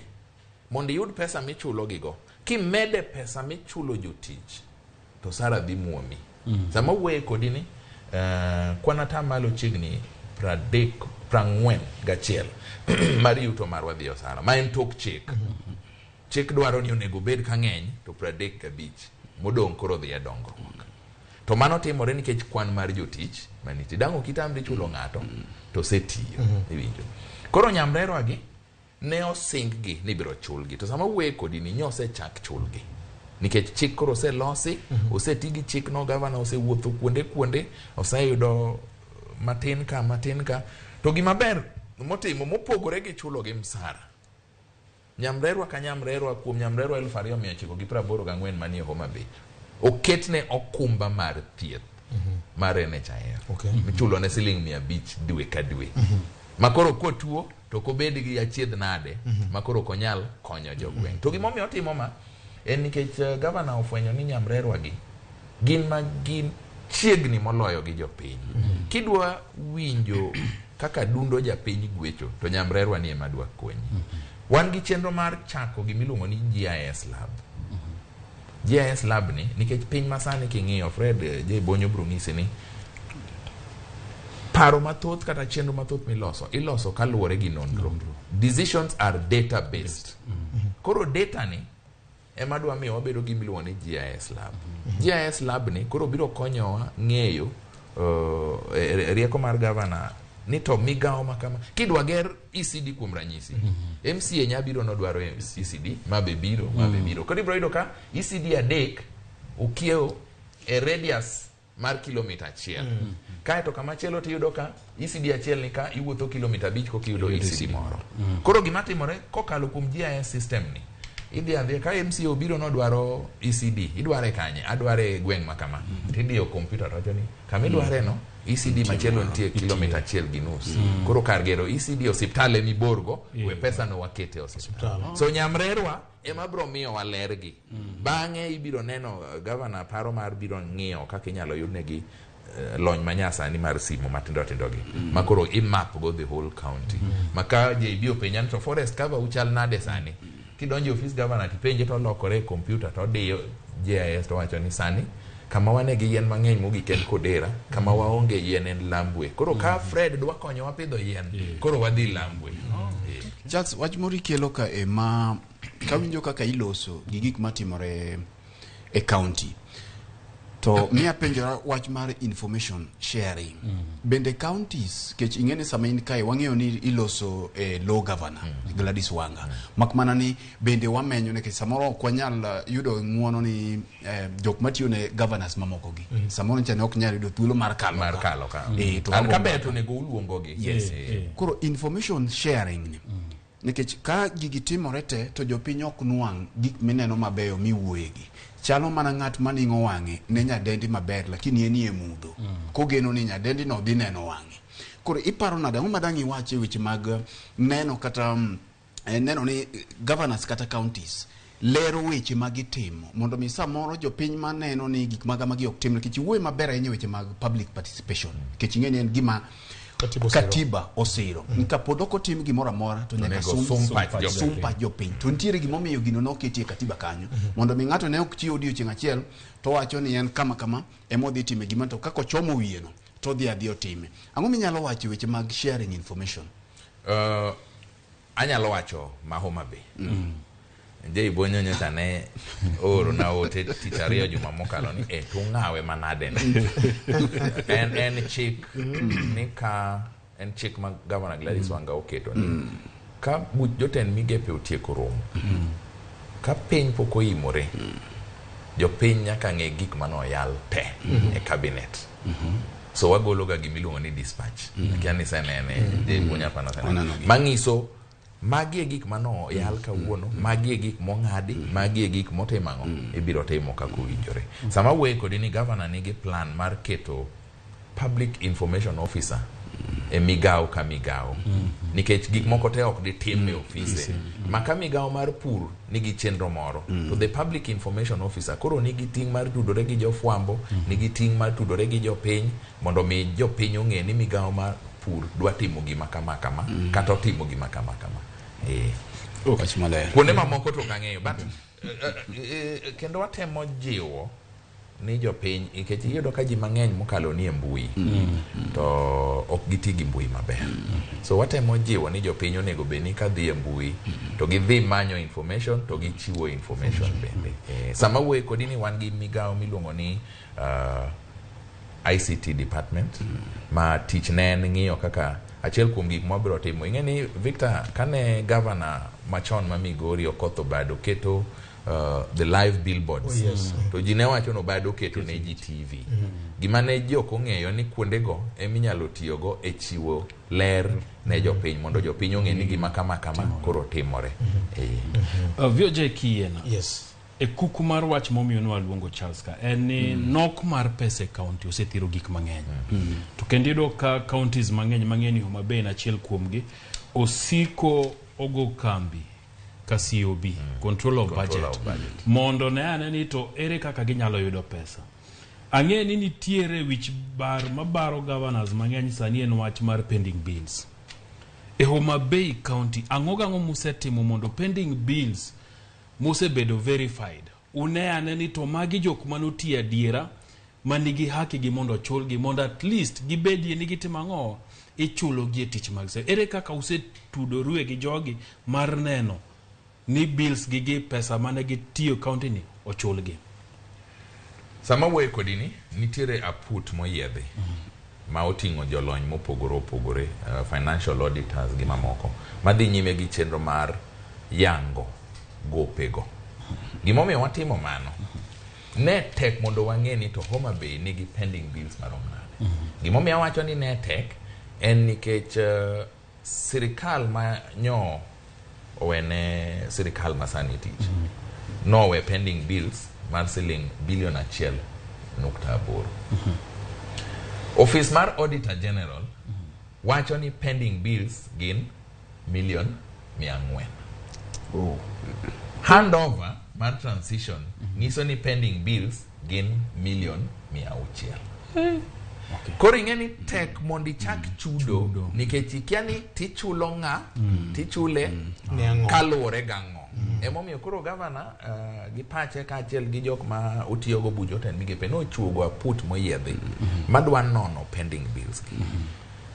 mondo iyud pesa michulo gigo, kimede pesa michulo jotich to sara dhi muomi. Sama wuoye kodi ni kwan atamalo chiegni 41 mar yuto marwa dhi osara ma en tok chik. Chik dwaro ni onego bed ka ng'eny to 35 modong' koro dhi e dongruok. To mano timore nikech kwan mar jotich manitie. Dang' ok itamri chulo ng'ato to osetiyo. Iwinjo. Koro nyamrerwa gi ne osing gi ni ibiro chulgi to sama wuoye kodi ni nyosechak chulgi nikech chik koro oselosi. Oseti gi chik no, gavana osewuotho kuonde kuonde, oseyudo matin ka matin ka. To gima ber motimo mopogore gi chulo gi msara, nyamrerwa ka nyamrerwa kuom nyamrerwa 2984 manie Homa Bay oketne okumba mar thieth mar NHIF michulo ne siling 500 dwe ka dwe, ma koro kotuo to ok obed gi achiedh nade ma koro ok onyal konyo jogweng'. To gimomiyo otimo ma en nikech gavana ofwenyo ni nyamrerwa gi gin ma gin chiegni moloyo gi jopiny. Kidwa winjo kaka dundo japiny gwecho to nyamrerwa ni ema dwa konyi. Wan gi chenro mar chako gimiluongo ni GIS lab. GIS lab ni nikech piny masani king'iyo Fred, J Bonyo biro ng'isi ni paro mathoth kata chenro mathoth miloso iloso kaluwore gi nonro. Decisions are data based. Koro data ni ema dwa miyo wabedo gi miluongo ni GIS lab. GIS lab ni koro biro konyowa ng'eyo rieko mar gavana ni to migawo ma kama kidwa ger ECD kuom ranyisi, MCA nya biro nodwaro ECD ma be biro ma be biro. Koro ibiro yudo ka ECD adek okiewo e radius mar kilomita 1. Kaeto kama chielo tiyudo ka ECD achiel ni ka iwuotho kilomita 5 koka iyudo ECD moro. Koro gima timore kokalo kuom GIS system ni idhi adhiya ka MCA obiro nodwaro ECD, idware kanye? Adware e gweng' ma kama. Tidiyo kompyuta to wacho ni kama idware no ECD machielo nitie kilomita 1.5. Koro kar gero ECD osiptal emiborgo, we pesa no wakete e osiptal. So nyamrerwa ema biro miyowa lergi. Bang'e ibiro neno gavana paro mar biro ng'iyo kaka inyalo yudnegi lony manyasani mar simu matindo tindo gi ma koro imap go the whole county. Ma ka JB openja ni to forest cover uchal nade sani, kidonjo e ofis gavana tipenje to olokore e kompyuta to odiyo GIS to wacho ni sani kama wane gi yien mang'eny mogik en Kodera, kama waonge yien en Lambwe. Koro ka Fred dwa konyowa pidho yien, koro wadhi Lambwe. Charles, wach moro ikelo ka e ma kawinjo kaka iloso gi gik matimore e county to miya penjora wach mar information sharing. Bende counties kech ing'e ni sama in kae wang'eyo ni iloso e law governor Gladys Wanga, mak mana ni bende wamenyo nikech samoro ok wanyal yudo ng'uono ni jok matiyo ne governors mamoko gi samoro ncha ne ok nyal yudo thuolo mar kalo mar ka. Kalo ka. To An wago ka ber mbaka. to onego uluongogi. Yes. Koro information sharing ni nikech ka gigi timore te to jopiny ok nwang' gik mineno mabeyo miwuoyegi, chalo mana ng'at maning'o wang'e ne nyadendi maber lakini en e mudho kogeno ni nyadendi no dhi neno wang'e. Koro iparo nade, ang'o ma dang' iwach e weche mag neno kata neno ni governors kata counties lero weche ma gitimo mondo mi samoro jopiny maneno ni gik maga magi ok tim, nikech iwuoyo maber ahinya e weche mag public participation, nikech ing'e ni en gima Katiba osiro. Katiba osiro ni kapod ok otim gimoro amora to nyaka Onego sum pach jopiny. Sum pach jopiny. To nitiere gimomiyo gino noketi e katiba kanyo mondo mi ng'ato ne ok chiw odiochieng' achiel to wacho ni en kama kama ema odhi time gima to kaka ochomo wiye no to odhi adhi otime. Ang'o minyalo wacho e weche mag sharing information? Anyalo wacho ma Homa Bay. Jay Bonyo nyocha ne ooro na ote tich ariyo juma mokalo ni e tung'awe manade ni. En chik ni ka en chik ma Governor Gladys Wanga oketo ni ka buch jotend migepe otieko romo ka piny pok oimore, jopiny nyaka ng'e gik manoyal te e cabinet. So wagolo ga gimiluongo ni dispatch. Akia ni isenene, Jay Bonyo hapana osenene. Waneno gi. Mangiso magi e gik mano oyal kawuono, magi e gik mong'adi, magi e gik motimo ang'o ibiro timo kaka owinjore. Sama awuoye kodi ni governor nigi plan mar keto public information officer e migawo ka migawo nikech gik moko te ok ditim e ofise ma ka migawo mar pur nigi chenro moro to the public information officer koro nigi ting' mar tudore gi jofwambo, nigi ting' mar tudore gi jopiny mondo mi jopiny ong'e ni migawo mar pur dwa timo gima kama kama kata otimo gima kama kama. Wach maler. Kuonde mamoko to ok ang'eyo, but kendo watemo jiwo ni jopiny nikech iyudo ka ji mang'eny mokalo ni e mbui to ok giti gi mbui maber. So watemo jiwo ni jopiny onego bed ni ka dhi e mbui to gidhi manyo information to gichiwo information bende. Sama wuoye kodi ni wan gi migawo miluongo ni ICT department ma tich ne en ng'iyo kaka achiel kuom gik mwabiro timo. Ing'e ni Victor, kane governor machon ma Migori Okoth Obado keto the live billboards, Oh, yes. to ji ne wacho ni Obado keto ne ji TV. Gima ne ji ok ong'eyo ni kuondego eminyalo tiyogo e chiwo ler ne jopiny mondo jopiny ong'e ni gima kama kama koro timore. VOJ kiyiena. Yes. E kuku mar wach momiyo ne waluongo Charles ka en ni nok mar pesa e county osethiro gik mang'eny. To kendo iyudo ka counties mang'eny mang'eny Homa Bay en achiel kuomgi osiko ogo kambi ka COB, control of Control budget, of budget. Mondo ne ane ni to ere kaka ginyalo yudo pesa. Ang'e ni nitiere wich bar mabaro governors mang'eny sani en wach mar pending bills. E Homa Bay County, ang'o gang'o musetimo mondo pending bills mosebedo verified une ane ni to magi jok manotiyo adiera manigi haki gi mondo ochulgi mondo at least gibedie ni gitimo ang'o ichulogi e tich mag se ere kaka usetudorue gi jogi mar neno ni bills gi gi pesa mane gitiyo county ni ochulgi. Sama wuoyo kodi ni nitiere aput moyiedhi ma oting'o jolony mopogore opogore, financial auditors gi mamoko madhi nyime gi chenro mar yango gopego. Gimomiyo watimo mano, ne tek mondo wang'e ni to Homa Bay nigi pending bills marom nade. Gimomiyo awacho ni ne tek en nikech sirikal ma nyo owene sirikal ma sani tich nowe pending bills mar siling bilion 1.8. Office mar Auditor General wacho ni pending bills gin milion 400. Handover mar transition nyiso ni pending bills gin milion 600. Koro ing'e ni tek mondo ichak chudo nikech ikia ni tichulo ng'a, tichule Ne ang'o? kaluwore gang'o. Emomiyo koro gavana gi pache kaachiel gi jok ma otiyogo buch jotend migepe nochuogo aput moyiedhi madwa nono pending bills gi.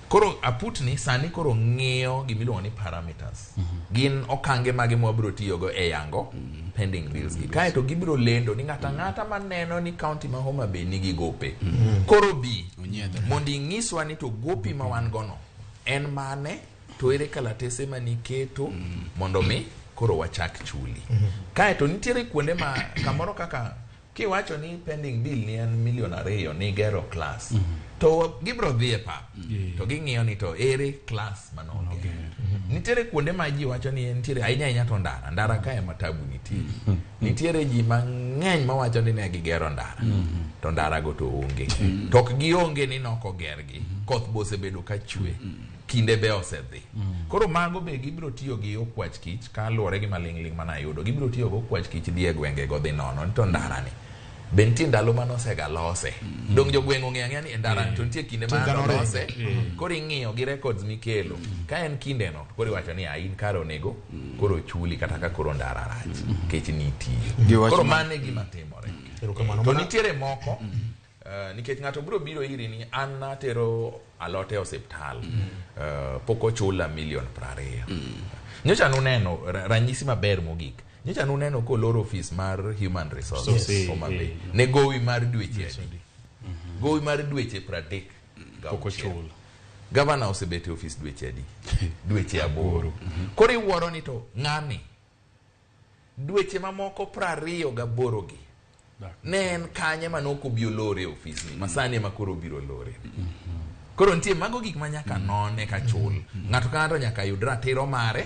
Koro aput ni sani koro ng'iyo gimiluongo ni parameters. Gin okange mage mwabiro tiyogo e yango pending bills gi. Kaeto gibiro lendo ni ng'ato ang'ata maneno ni county ma Homa Bay nigi gope. Koro bi mondo ing'iswa ni to gopi ma wan go no en mane to ere kalatese maniketo mondo mi koro wachak chuli. Kaeto nitiere kuonde ma kamoro kaka kiwacho ni pending bill ni en milion 2 ni gero class to gibiro dhi e pap to ging'iyo ni to ere class manoger. Nitiere kuonde ma ji wacho ni nitiere ahinya ahinya to ndara ndara kae ema tabu nitie. Nitiere ji mang'eny mawacho ni ne gigero ndara to ndara go to onge. To ok gionge ni nokogergi, koth be osebedo ka chwe, kinde be osedhi. Koro mago be gibiro tiyo gi okwach kich kaluwore gi maling'ling' manayudo. Gibiro tiyo gi okwach kich dhi e gwenge go dhi nono ni to ndara ni be nitie ndalo manosega lose. Dong jogweng' ong'eyo ang'eya ni e ndara ni to nitie kinde ma nolose. Koro ing'iyo gi records mikelo. Ka en kinde no koro iwacho ni in kare onego koro chuli kata ka koro ndara rach nikech nitiyo. Koro mano e gima timore. To nitiere moko nikech ng'ato biro biro iri ni an natero alot e osiptal pok ochula milion 20. Nyocha nuneno ranyisi maber mogik. Nyocha nuneno koloro ofis mar Human Resources Homa Bay. Ne gowi mar dweche adi? Gowi mar dweche 36. Pok ochul. Gavana osebet e ofis dweche adi? Dweche 8. Koro iwuoro ni to ng'ani dweche mamoko 28 gi ne en kanye manok obi olore e ofis ni masani ema koro obiro lore. Koro nitie mago gik ma nyaka none ka chul. Ng'ato ka ng'ato nyaka yud ratiro mare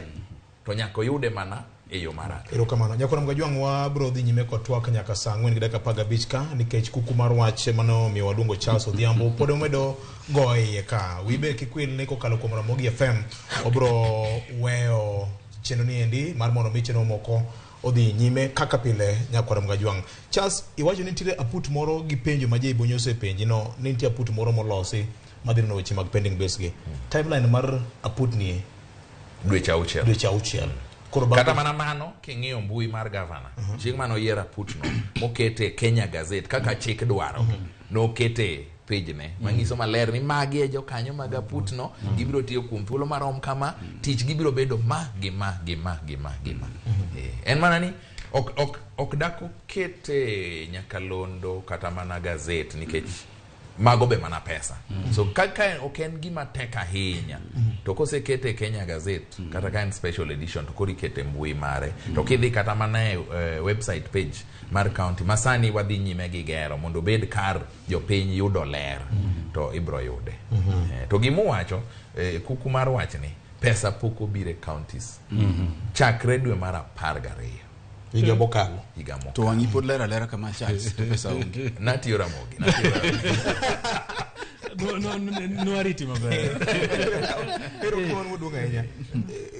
to nyaka oyude mana e yo marach. Erokamano. Nyakwar Mgajwang' wabiro dhi nyime kod twak nyaka saa 4:15 ka nikech kuku mar wach mano miyo waluongo Charles Odhiambo pod omedo go iye ka. Wibe kik wil ni kokalo kuom Ramogi FM wabiro weyo chenro ni endi mar mondo mi chenro moko odhi nyime kaka pile. Nyakwar Mgajwang'. Charles, iwacho ni nitiere aput moro gi penjo ma Jay Bonyo osepenji no ni nitie aput moro molosi madhi nono weche mag pending bills gi. Timeline mar aput ni Dweche 6. Dweche 6. Koro kata mana mano king'iyo mbui mar gavana chieng' mane oyiero aputno mokete Kenya Gazette kaka chik dwaro nokete page ne manyiso maler ni magi e jokanyo mag aputno gibiro tiyo kuom thuolo marom kama tich gibiro bedo ma gi ma gi ma gi ma gi ma. En mana ni ok dak okete nyakalondo kata mana gazette nikech Mago be mana pesa. So kaka ok en gima tek ahinya, to kosekete e Kenya Gazette, kata ka en special edition, to koro ikete mbui mare. To kidhi kata mana e website page mar county ma sani wadhi nyime gi gero mondo obed kar jopiny yudo ler, to ibro yude. To gimuwacho, kuku mar wachni, pesa pok obiro e counties chakre dwe mar 12 higa mokalo. Higa mokalo. To wang'i pod ler alera kama, Charles, to pesa onge. Natiyo Ramogi, natiyo Ramogi. No, no, ariti maber. Erokamano maduong' ahinya.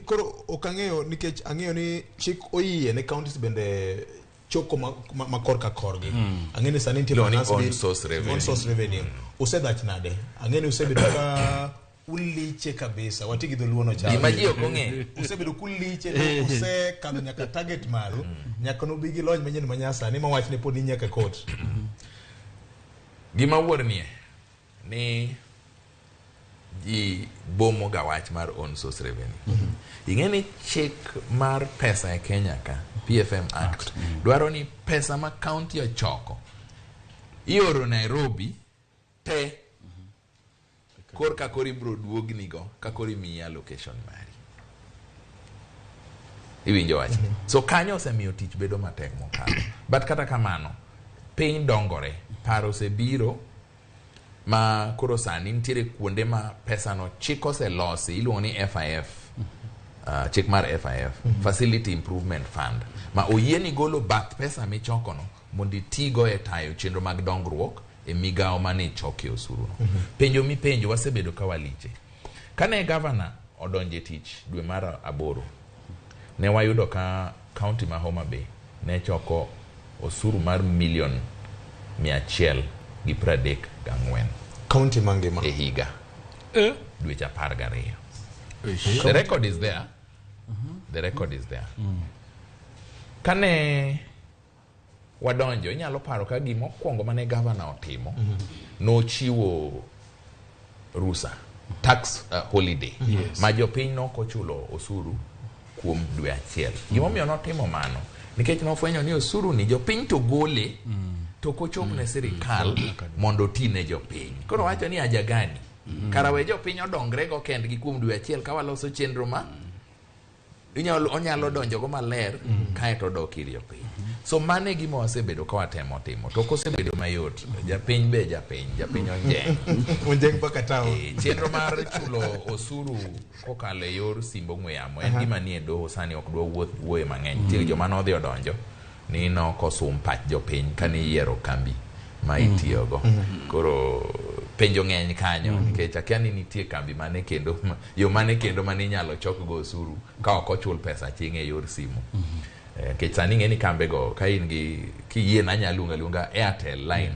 Koro ok ang'eyo nikech ang'eyo ni chik oyie ne counties bende choko ma korka korgi. Ang'eyo ni sani nitie Iluongo ni finance own bill- source revenue. Own source revenue. Usedhach nade? Ang'eyo ni usebedo ka uliche kabisa. Wati gi dholuo no cha. Gima ji ok ong'eyo. Usebedo kuliche to usekadho nyaka target maru. Nyaka nubi gi lony manyien manyasani ma wachne pod ni nyaka court. Gima wuornie ni ji bomo ga wach mar own source revenue. Ing'e ni chik mar pesa e Kenya ka, PFM Act, dwaro ni pesa ma county ochoko ioro Nairobi te korka koro ibro duognigo ka koro imiyi allocation mari. Iwinjo wach? So kanyo osemiyo tich bedo matek mokalo. But kata kamano, piny dongore, paro osebiro ma koro sani nitiere kuonde ma pesano chik oselosi iluongo ni FIF, chik mar FIF, Facility Improvement Fund, ma oyieni golo bath pesa michokono mondo itigo e tayo chenro mag dongruok e migawo mane ichokie osuru no. Penjo mipenjo wasebedo ka waliche. Kane gavana odonjo e tich dwe mar 8, ne wayudo ka county ma Homa Bay ne choko osuru mar milion 134 County mangima. E higa dweche 12. The record is there. The record is there. Kane wadonjo, inyalo paro ka gimokwongo mane gavana otimo, nochiwo rusa, tax holiday, ma jopiny nokochulo osuru kuom dwe achiel. Gimomiyo notimo mano nikech nofwenyo ni osuru ni jopiny to gole to kochop ne sirikal mondo oti ne jopiny. Koro wacho ni haja gani kara we jopiny odongre go kendgi kuom dwe achiel ka waloso chenro ma onyalo donjogo maler kaeto odok ir jopiny. So mano e gima wasebedo ka watemo timo to ok osebedo mayot. Japiny be japiny onjeng. Onjeng mpaka town. Chenro mar chulo osuru kokalo e yor simb ong'we yamo en gima nie doho sani, ok dwa wuoth wuoye mang'eny. Nitie joma nodhi odonjo ni nokosum pach jopiny kane iyiero kambi ma itiyogo. Koro penjo ng'eny kanyo nikech akia ni nitie kambi mane kendo yo mane kendo mane inyalo chokgo osuru ka ok ochul pesa aching' e yor simu. Nikech sani ing'e ni kambego ka in gi kiyie na nyalo luongo aluonga Airtel line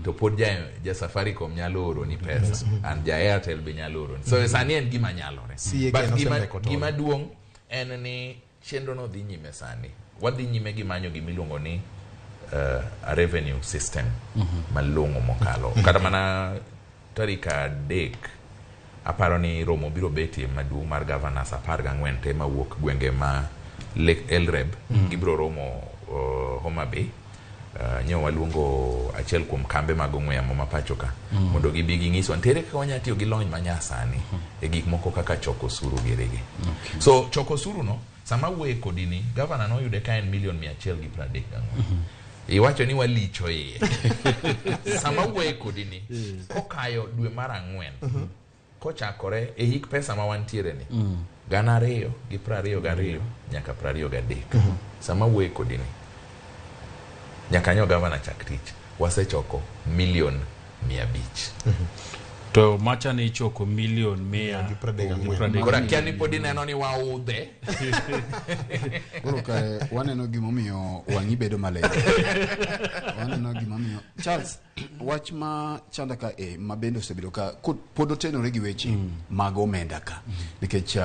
to pod ja Safaricom nyalo oroni pesa and ja Airtel be nyalo oroni. So sani en gima nyalore. CAK But nosemeko tol. gima duong' en ni chenro no dhi nyime sani. Wadhi nyime gi manyo gimiluongo ni a revenue system malong'o mokalo. Kata mana tarik 3 aparo ni romo biro betie maduong' mar governors 14 te mawuok gwenge ma Lake Elreb gibiro romo Homa Bay. Nyo waluongo achiel kuom kambe mag ong'we yamo ma pacho ka mondo gibi ging'iswa ntiere kaka wanyalo tiyo gi lony manyasani e gik moko kaka choko osuru girigi. So choko osuru no sama awuoye kodi ni gavana noyude ka en milion 134. Iwacho ni walicho iye. Sama awuoye kodi ni kokayo dwe mar 4 kochakore e hik pesa ma wantiere ni 2022 nyaka 23, sama awuoye kodi ni nyaka nyo gavana chak tich wasechoko milion 500. To macha ne ichoko milion mia Gi 34. gi 34. Koro akia ni pod ineno ni waudhe. Koro kare waneno gimomiyo wang'i bedo maler. Waneno gimomiyo Charles wach ma chanda ka e ma bende osebedo ka pod otenore gi weche mag omenda ka nikech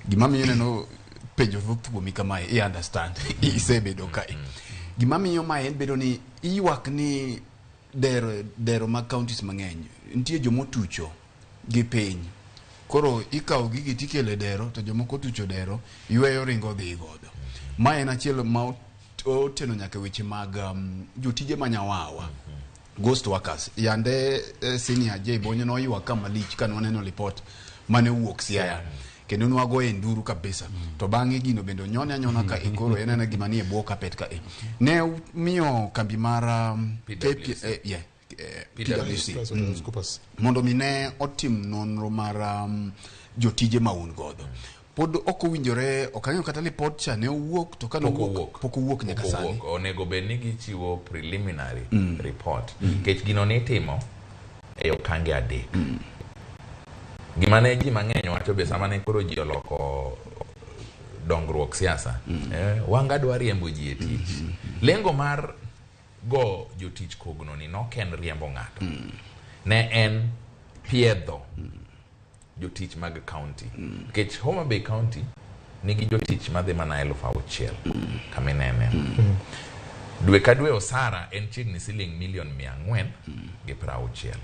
gima miyo neno penjo thoth kuomi kamae i understand isebedo kae. Gima miyo mae en bedo ni ywak ni dero dero mag counties mang'eny nitie jomotucho gi piny. Koro ikawo gigi tikelo e dero to jomoko otucho dero yweyo ringo dhi godo. Ma en achiel ma oteno nyaka weche mag jotije manyawawa. Ghost workers yande senior J Bonyo noywak ka malich ka nwaneno ripot mane owuok Siaya kendo nwagoye nduru kabisa. To bang'e gino bende onyone anyona ka e koro en ena gima nie bwo kapet ka e ne miyo kambi mar PwC. PwC PwC. Mondo mi ne otim nonro mar jotije ma un godo. Pod ok owinjore, ok ang'eyo kata lipot cha ne owuok to ka nowuok pok owuok nyaka sani. Onego bed ni gichiwo preliminary report. Nikech gino nitimo e okange adek. Gima ne ji mang'eny wacho be sama ne koro ji oloko dongruok siasa, Wanga dwa riembo ji e tich. Lengo mar go jotich kogno ni nok en riembo ng'ato. Ne en piedho jotich mag county. Nikech Homa Bay County nigi jotich madhi mana 6,000 kaminene. Dwe ka dwe osara en chiegni siling milion 460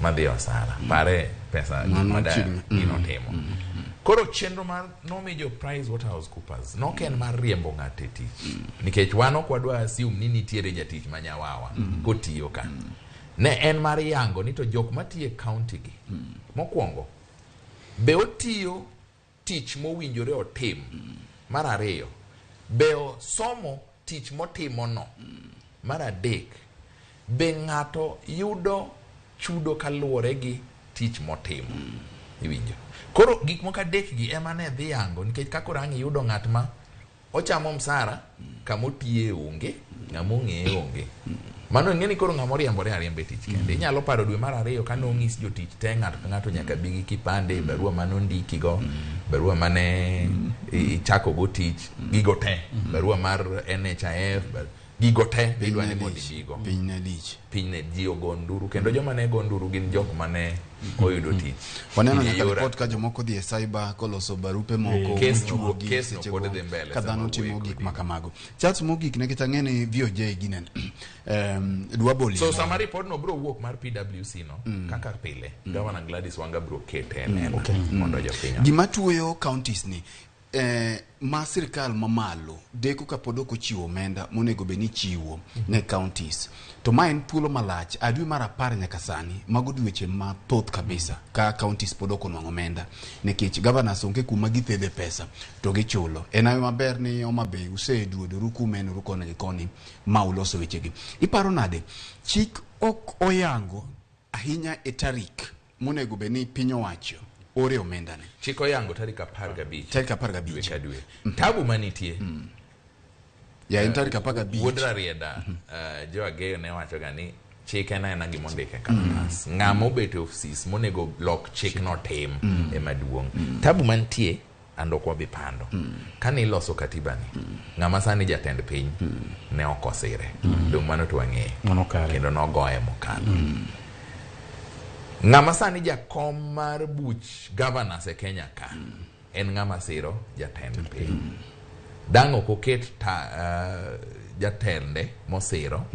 madhi osara. Pare pesa mada gino timo. Koro chenro mar nomi jo Price Waterhouse Coopers nok en mar riembo ng'ato e tich. Nikech wan ok wadwa assume ni nitiere jatich manyawawa kotiyo ka. Ne en mar yango ni to jok matiyo e county gi. Mokwongo, be otiyo tich mowinjore otim. Mar ariyo, be osomo tich motimo no. Mar adek, be ng'ato yudo chudo kaluwore gi tich motimo. Iwinjo. Koro gik moko adek gi ema ne dhi yango nikech ka koro ang' iyudo ng'at ma ochamo msara kama otiye onge, ng'ama ong'eye onge. Mano ing'e ni koro ng'ama oriembore ariemba e tich kende. Inyalo paro dwe mar ariyo ka nong'is jotich te ng'ato ka ng'ato nyaka bi gi kipande, barua mane ondikigo, barua mane ichako go tich, gigo te, barua mar NHIF, gigo te idwa ni mondo ibigo. Piny ne lich. Piny ne ji ogo nduru kendo joma ne go nduru gin jok mane oyudo tich. Waneno nyaka ripot ka jomoko dhi e cyber koloso barupe moko mochuogi seche go ka dhano timo gik ma kamago. Charles mogik nikech ang'e ni VOJ ginene. Dwa boli. So sama ripot no bro wuok mar PwC no kaka pile Governor Gladys Wanga bro kete e lela mondo jopiny. Gima tuoyo counties ni ma sirikal mamalo deko kapod ok ochiwo omenda monego bed ni chiwo ne counties. To ma en thuolo malach a dwe mar 10 nyaka sani mago dweche mathoth kabisa ka counties pod ok onwang'o omenda nikech governors onge kuma githedhe pesa to gichulo. En ayo maber ni Homa Bay useduodoru kumenoru koni gi koni ma uloso wechegi. Iparo nade chik ok oyango ahinya e tarik monego bed ni piny owacho ore omenda ne? Chik oyango tarik 15. Tarik 15. Dwe ka dwe. Tabu manitie. Ya en tarik 15. Wuod Rarieda, Jo Ageyo ne wacho ga ni chik en aena gima ondike e kalatas. Ng'ama obet e ofis monego lok chik no tim ema duong'. Tabu mantie and ok wabi pando. Kane iloso katiba ni, ng'ama sani jatend piny ne ok osire. Dong' mano to wang'eyo. Kendo nogoye mokalo. Ng'ama sani jakom mar buch governors e Kenya ka en ng'ama siro jatend piny. Dang' ok oket jatende mosiro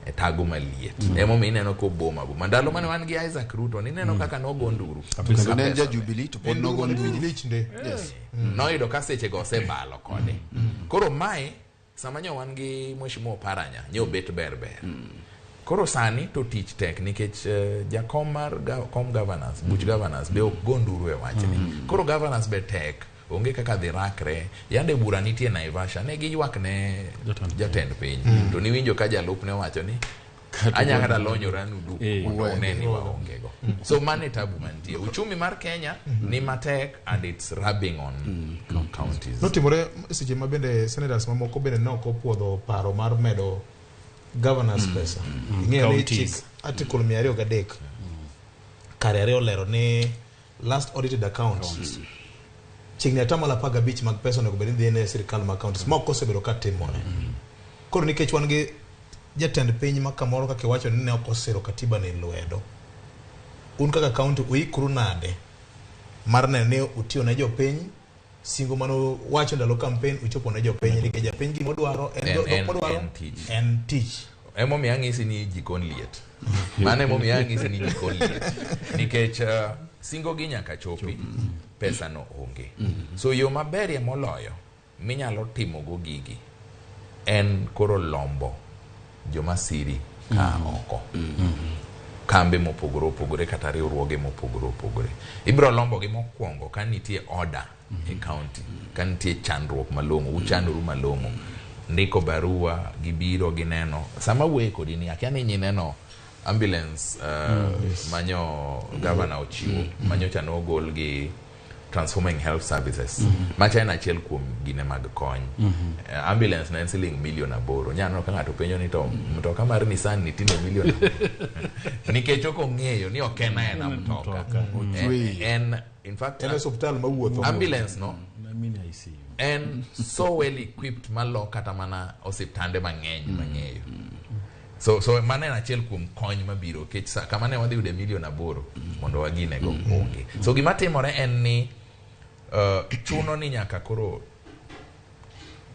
e tago maliet. Emomiyo ineno ko boma boma. Ndalo mane wan gi Isaac Ruto, nineno kaka nogo nduru. Kendo ne en ja Jubilee to pod nogo nduru. Yes. Noyudo ka sechego osebalo kode. Koro mae sama nyo wan gi Mheshimiwa Oparanya, nyo bet ber ber. Koro sani to tich tek nikech jakom mar kom governors, buch governors be ok go nduru e wachni. Koro governors be tek, onge kaka dhi rakre. Yande bura nitie Naivasha, ne giywak ne jatend piny. To niwinjo ka jalupne owacho ni anya kata lonyora nudu mondo une ni waonge go. So mano e tabu mantie. Uchumi mar Kenya ni matek and it's rubbing on counties. Notimore seche ma bende senators mamoko bende ne ok opuodho paro mar medo governors pesa. Ing'eyo ni chik article 203 kare ariyo olero ni last audited accounts chiegni 15% mag pesa onego bed ni dhi ne sirikal mag counties ma ok osebedo ka timore. Koro nikech wan gi jatend piny ma kamoro kaka iwacho ni ne ok osiro katiba ni lwedo, un kaka county uikru nade mar neno ni utiyo ne jopiny singo mano wacho ndalo campaign uchopo ne jopiny nikech japiny gimodwaro en en tich. Emomiyo ang'isi ni jikon liet. Mano emomiyo ang'isi ni jikon liet. Nikech singo gi nyaka chopi, pesa no onge. So yo maberie moloyo minyalo timo go gigi en koro lombo joma siri ka oko. Kambe mopogore opogore kata riwruoge mopogore opogore. Ibiro lombogi mokwongo ka nitie order e county, ka nitie chandruok malong'o, uchandoru malong'o. Ndiko barua, gibiro gineno. Sama wuoye kodi ni akia ni nyineno ambulance manyo governor ochiwo, manyocha nogol gi Transforming Health Services. Macha en achiel kuom gine mag kony. Ambulance ne en siling milion 8. Nyalo ka ng'ato penjo ni to mtoka mar Nissan ni tinde milion 8. Nikech ok ong'eyo ni ok en aena mtoka. En in fact En osiptal mawuotho. ambulance no Mini ICU. en so well equipped malo kata mana osiptande mang'eny mang'eyo. So mano en achiel kuom kony mabiro nikech kama ne wadhi yude milion 8 mondo wagine go onge. So gima timore en ni chuno ni nyaka koro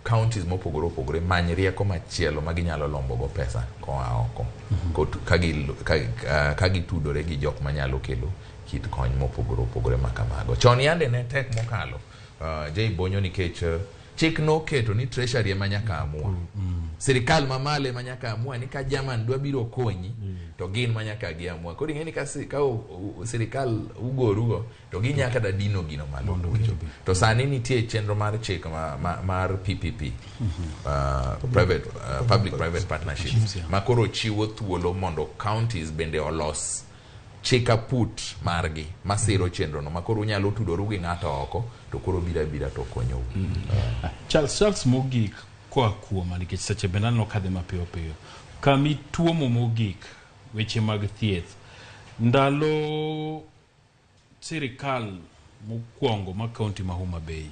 counties mopogore opogore many rieko machielo ma ginyalo lombo go pesa koa oko ka gitudore gi jok manyalo kelo kit kony mopogore opogore ma kamago. Chon yande ne tek mokalo Jay Bonyo nikech chik noketo ni treasury ema nyaka amua. Sirikal mamalo ema nyaka amua ni ka German dwa biro konyi to gin ma nyaka giamua. Koro ing'e ni ka sirikal ugorugo to ginya kata dino gino malo kucho. To sani nitie chenro mar chik mar PPP, private, public private partnership ma koro chiwo thuolo mondo counties bende olos chik aput margi masiro chenro no ma koro unyalo tudoru gi ng'ato oko to koro biro abira to konyou. Charles mogik koa kuoma nikech seche bende aneno kadhi mapiyo piyo. Kamituomo mogik weche mag thieth. Ndalo sirikal mokwongo ma kaunti ma Homa Bay,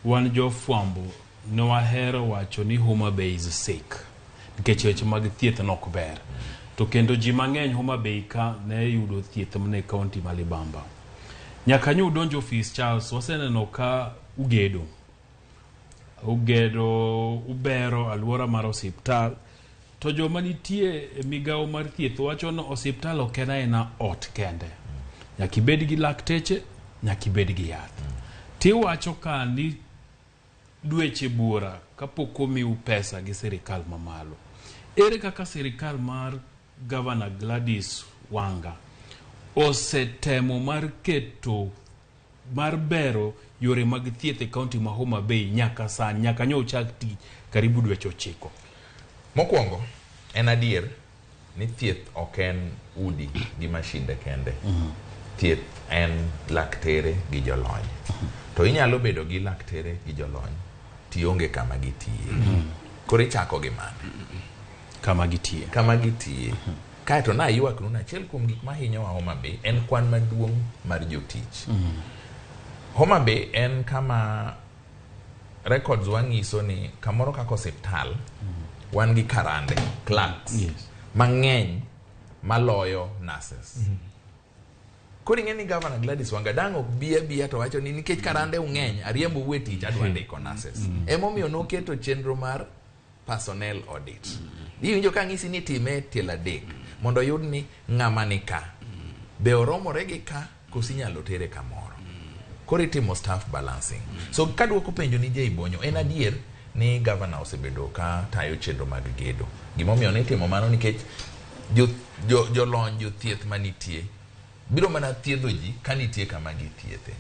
wan jofwambo ne wahero wacho ni Homa Bay is sick nikech weche mag thieth nok ber. To kendo ji mang'eny Homa Bay ka ne yudo thieth mana e kaunti ma Libamba. Nyaka nyo udonj ofis Charles, waseneno ka ugedo. Ugedo, ubero alwora mar osiptal. To joma nitie e migawo mar thieth wacho ni osiptal ok en aena ot kende. Nyaka ibed gi lakteche, nyaka ibed gi yath. Tiwacho ka ni dweche buora kapok omiu pesa gi sirikal mamalo. Ere kaka sirikal mar Governor Gladys Wanga osetemo mar keto mar bero yore mag thieth e kaunti ma Homa Bay nyaka sani, nyaka nyo ochak tich karibu dweche 9? Mokwongo, en adier ni thieth ok en udi gi mashinde kende. Thieth en laktere gi jolony. To inyalo bedo gi laktere gi jolony tionge kama gitiye. Koro ichako gi mane? Kama gitiye. Kama gitiye. Kaeto naywak nu achiel kuom gik mahinyowa Homa Bay en kwan maduong' mar jotich. Homa Bay en kama records wanyiso ni kamoro kaka osiptal wan gi karande, clerks mang'eny maloyo nurses. Koro ing'e ni Governor Gladys Wanga dang' ok bi abiya to wacho ni nikech karande ung'eny ariembo u e tich adwa ndiko nurses. Emomiyo noketo chenro mar personnel audit. Iwinjo ka ng'isi ni time tielo 3 mondo oyud ni ng'ama ni ka be oromore gi ka koso inyalo tere kamoro. Koro itimo staff balancing. So kaduoko penjo ni Jay Bonyo, en adier ni governor osebedo ka tayo chenro mag gedo. Gimomiyo nitimo mano nikech jolony jothieth manitie biro mana thiedho ji ka nitie kama githiethe.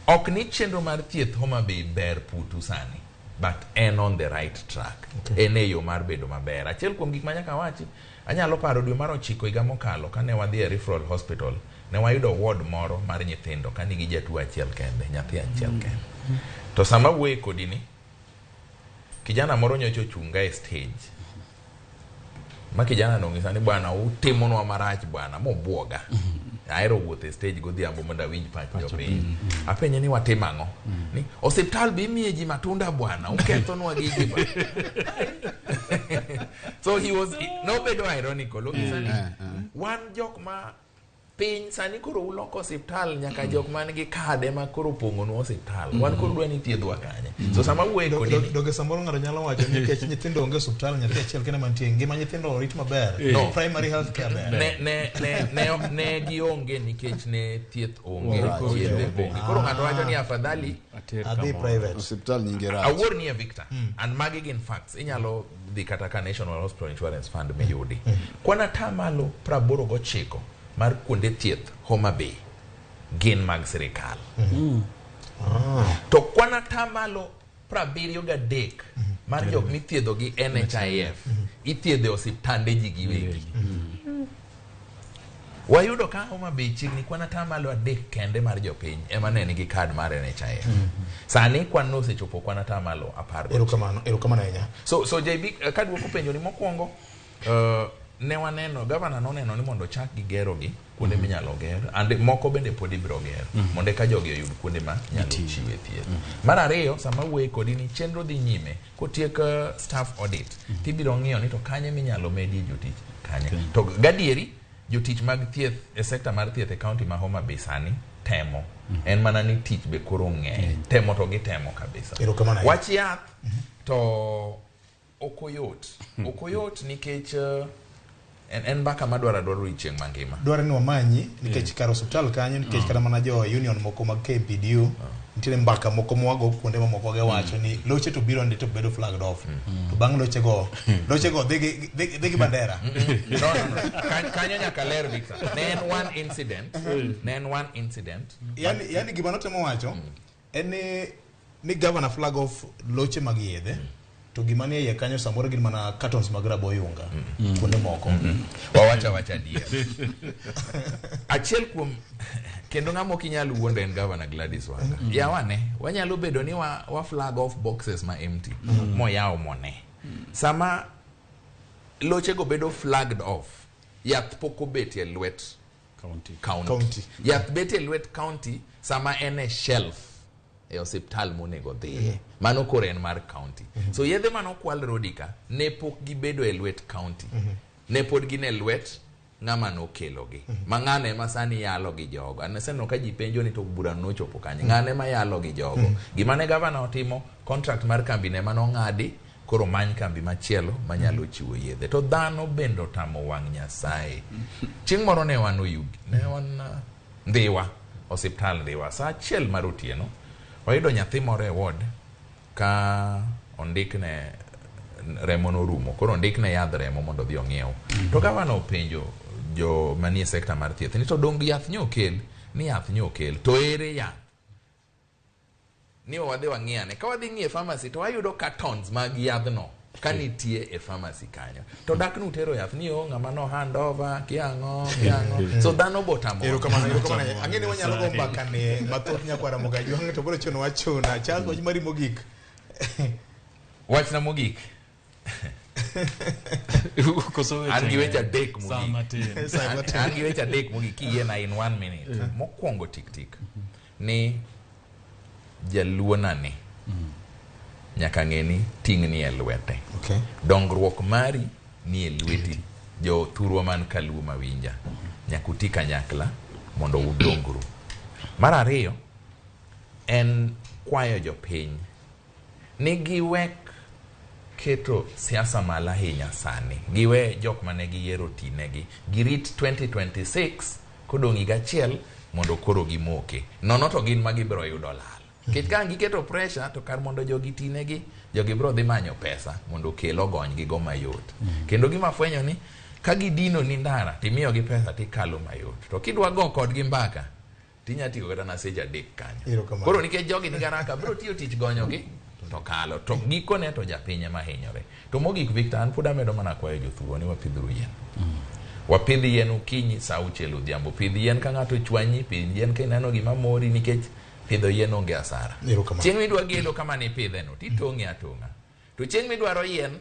Ok ni chenro mar thieth Homa Bay ber putu sani, but en on the right track. En e yo mar bedo maber. Achiel kuom gik ma nyaka awachi, anyalo paro dwe mar 9 higa mokalo kane wadhi e referral hospital, ne wayudo ward moro mar nyithindo ka nigi jatuo achiel kende, nyathi achiel kende. To sama wuoye kodi ni, kijana moro nyocha ochunga e stage. Ma kijana no ong'isa ni bwana utimonwa marach bwana, mobuoga. Ahero wuotho e stage godhiambo mondo awinj pach jopiny. Apenje ni watimo ang'o? Ni osiptal be imiye ji matunda bwana, ukethonwa gigi bwana. So he was nobedo ironical. Ong'isa ni wan jok ma Piny sani koro uloko osiptal nyaka jok man gi kad ema koro opong'onwa osiptal. Wan koro dwa ni thiedhwa kanye. So sama wuoye kodi ni Doge samoro ng'ato nyalo wacho ni nikech nyithindo onge osiptal, nyathi achiel kende mantie, ngima nyithindo orit maber. No. Primary health care ber. Ne gionge nikech ne thieth onge, Right. yedhe onge. Koro ng'ato wacho ni afadhali Ater Adhi kamoro. private. Osiptal nyinge rach. Awuor nie Victor. And magi gin facts. Inyalo dhi kata ka National Hospital Insurance Fund miyudi. Kwan atamalo 89 mar kuonde thieth Homa Bay gin mag sirikal. To kwan atamalo 73 mar jok mithiedho gi NHIF ithiedho e osiptande ji giwegi. Wayudo ka Homa Bay chiegni kwan atamalo 3 kende mar jopiny ema ne nigi kad mar NHIF. Sani kwan no osechopo kwan atamalo 10. Erokamano, erokamano ahinya. So JB, kaduoko penjo ni mokwongo, ne waneno, gavana noneno ni mondo chak gi gero gi kuonde minyalo ger, and moko bende pod ibiro ger, mondo eka jogi oyud kuonde ma nyalo chiwe thieth. Mar ariyo, sama wuoye kodi ni chenro dhi nyime, kotiek staff audit, tibiro ng'iyo ni to kanye minyalo medie jotich, kanye. To gadieri, jotich mag thieth e sekta mar thieth e county ma Homa Bay sani temo. En mana ni tich be koro ng'eny. Temo to gitemo kabisa. Erokamano ahinya. Wach yath to ok oyot. Ok oyot nikech en mbaka madwaro adwaro odiechieng' mangima. Dwaro ni wamanyi nikech kar osiptal kanyo, nikech kata mana jo union moko mag KMPDU nitiere mbaka moko mwago kuonde mamoko giwacho ni loche to biro ndi to bedo flagged off. To bang' lochego, lochego dhi gi bandera. No. Kanyo nyaka ler, Victor. Ne en one incident. Ne en one incident. Yani gima notemo wacho en ni governor flag off loche mag yedhe. To gima nie iye kanyo samoro gin mana cartons mag rabo oyunga kuonde moko. Wawacha wacha adier. Achiel kuom kendo ng'ama ok inyal wuondo en Governor Gladys Wanga. Yawane, wanyalo bedo ni wa flag off boxes ma empty moyaw mone. Sama lochego bedo flagged off, yath pok obet e lwet County. county. County. Yath bet e lwet county sama en e shelf e osiptal monego dhiye. Mano koro en mar county. So yedhe manokwal Rodi ka ne pok gibedo e lwet county. Ne pod gin e lwet ng'ama nokelogi. Ma ng'ano ema sani yalo gi jogo. An aseneno ka ji penjo ni to bura nochopo kanye. Ng'ano ema yalo gi jogo. Gima ne gavana otimo, contract mar kambi ne manong'adi, koro many kambi machielo manyalo chiwo yedhe. To dhano bende otamo wang' Nyasaye. Chieng' moro ne wan Oyugi, ne wan Ndhiwa, osiptal Ndhiwa, saa 1 mar otieno. Wayudo nyathi moro e ward ka ondikne remo norumo, koro ondikne yadh remo mondo odhi ong'iew. To gavana openjo jo manie sekta mar thieth ni to dong yath nyokel, ni yath nyokel, to ere yath? Ni wadhi wang'iyane. Ka wadhi ng'iye pharmacy to wayudo cartons mag yadhno ka nitie e pharmacy kanyo. To dak nutero yath ni o ng'ama no hand over, kiang'o, kiang'o. So dhano botamo. Erokamano, erokamano. Ang'e ni wanyalo go mbaka ne mathoth nyakwara Mogajwang' to biro chuno wachuna. Charles, wach mari mogik. Wachna mogik. Koso weche An gi weche ng'eny. 3 mogik. Saa matin. Saa matin. An gi weche 3 mogik kiyiena in 1 minute. Mokwongo tik tik ni jaluo nani nyaka ng'e ni ting' ni e lwete. Dongruok mari ni e lweti. Jo thurwa man kaluo mawinja nyaka uti kanyakla mondo udongru. Mar ariyo en kwayo jopiny ni giwek keto siasa malo ahinya sani. Giwe jok mane giyiero tinegi. Girit 2026 kodong' higa achiel mondo koro gimoke. Nono to gin ma gibiro yudo lal. Nikech ka giketo pressure to kar mondo jogi tinegi, jogi biro dhi manyo pesa mondo okel ogonygi go mayot. Kendo gima fwenyo ni ka gidino ni ndara timiyogi pesa tikalo mayot. To kidwa go kodgi mbaka tinya tiyo kata na seche 3 kanyo. Erokamano. Koro nikech jogi nigi haraka biro tiyo tich gonyogi to kalo. To gikone to japiny ema hinyore. To mogik Victor, an pod amedo mana kwayo jothurwa ni wapidhuru yien. Wapidh yien okinyi saa 6 odhiambo. Pidh yien ka ng'ato ochwanyi, pidh yien ka ineno gima mori nikech pidho yien onge hasara. Erokamano. Chieng' midwa gedo kama nipidhe no, titong'e atong'a. To chieng' midwaro yien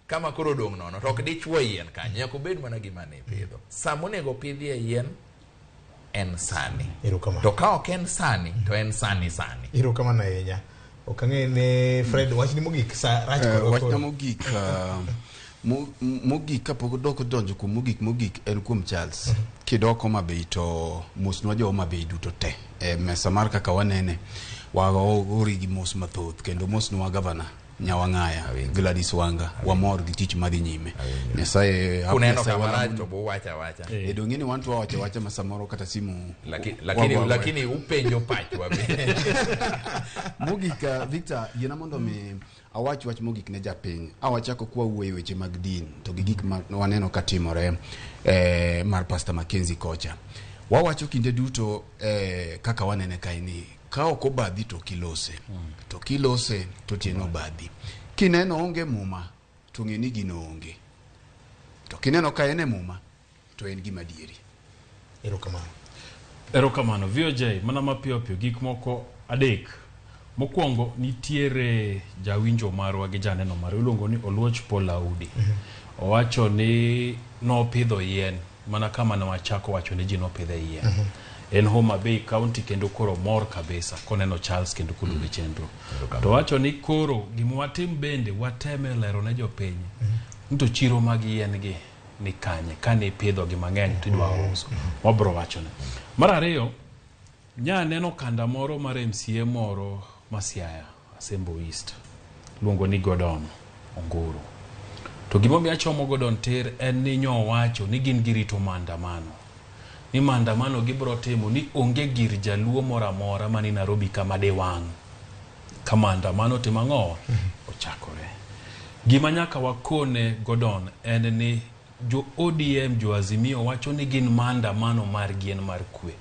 kama koro odong' nono, to ok dichuo yien kanyo, nyaka obed mana gima nipidho. Sama onego pidhie yien en sani. Erokamano. To ka ok en sani, to en sani sani. Erokamano ahinya. Ok ang'e ni Fred, wachni mogik sa rach kodwa Wachna koro. mogik, Mogik kapok dok donjo kuom mogik mogik en kuom Charles. Kidok Homa Bay to mosnwa jo Homa Bay duto te. E mesa mar kaka wanene waori gi mos mathoth kendo mosnwa gavana Nyawang'aya Gladys Wanga wamor gi tich madhi nyime. Nyasaye Kuneno kama rach to bo wacha wacha. E dong' ni wan to wawacho awacha ma samoro kata simu Lakini upenjo pachwa be. Mogik Victor, yiena mondo mi awach wach mogik ne japiny. Awachako kwa wuoyo weche mag din to gi gik ma waneno katimore mar Pastor Mackenzie kocha. Wawacho kinde duto kaka wanene kae ni ka ok obadhi to kilose. To kilose to tieno obadhi. Kineno onge muma to ng'e ni gino onge. To kineno ka en e muma to en gima adieri. Erokamano. Erokamano VOJ, mana mapiyo piyo gik moko adek. Mokwongo nitiere jawinjo marwa gi janeno marwa iluongo ni Oluoch Paul Audi. Owacho ni nopidho yien mana kama ne wachako wacho ni ji nopidhe yien. En Homa Bay County kendo koro mor kabisa koneno Charles kendo koduogo e chenro. To wacho ni koro gima watim bende wateme lero ne jopiny ni to chiro mag yien gi ni kanye kane ipidho gi mang'eny to idwa uso. Wabro wachone. Mar ariyo, nya neno kanda moro mar MCA moro ma Siaya, Asembo East, luongo ni Gordon Onguru. To gimomiyo achomo Gordon tir en ni nyowacho ni gin girito maandamano. Ni maandamano gibro timo ni onge gir jaluo moro amora mani Nairobi kama de wang'. Ka maandamano timo ang'o? Ochakore. Gima nyaka wakone Gordon en ni jo ODM jo Azimio wacho ni gin maandamano margi en mar kwe.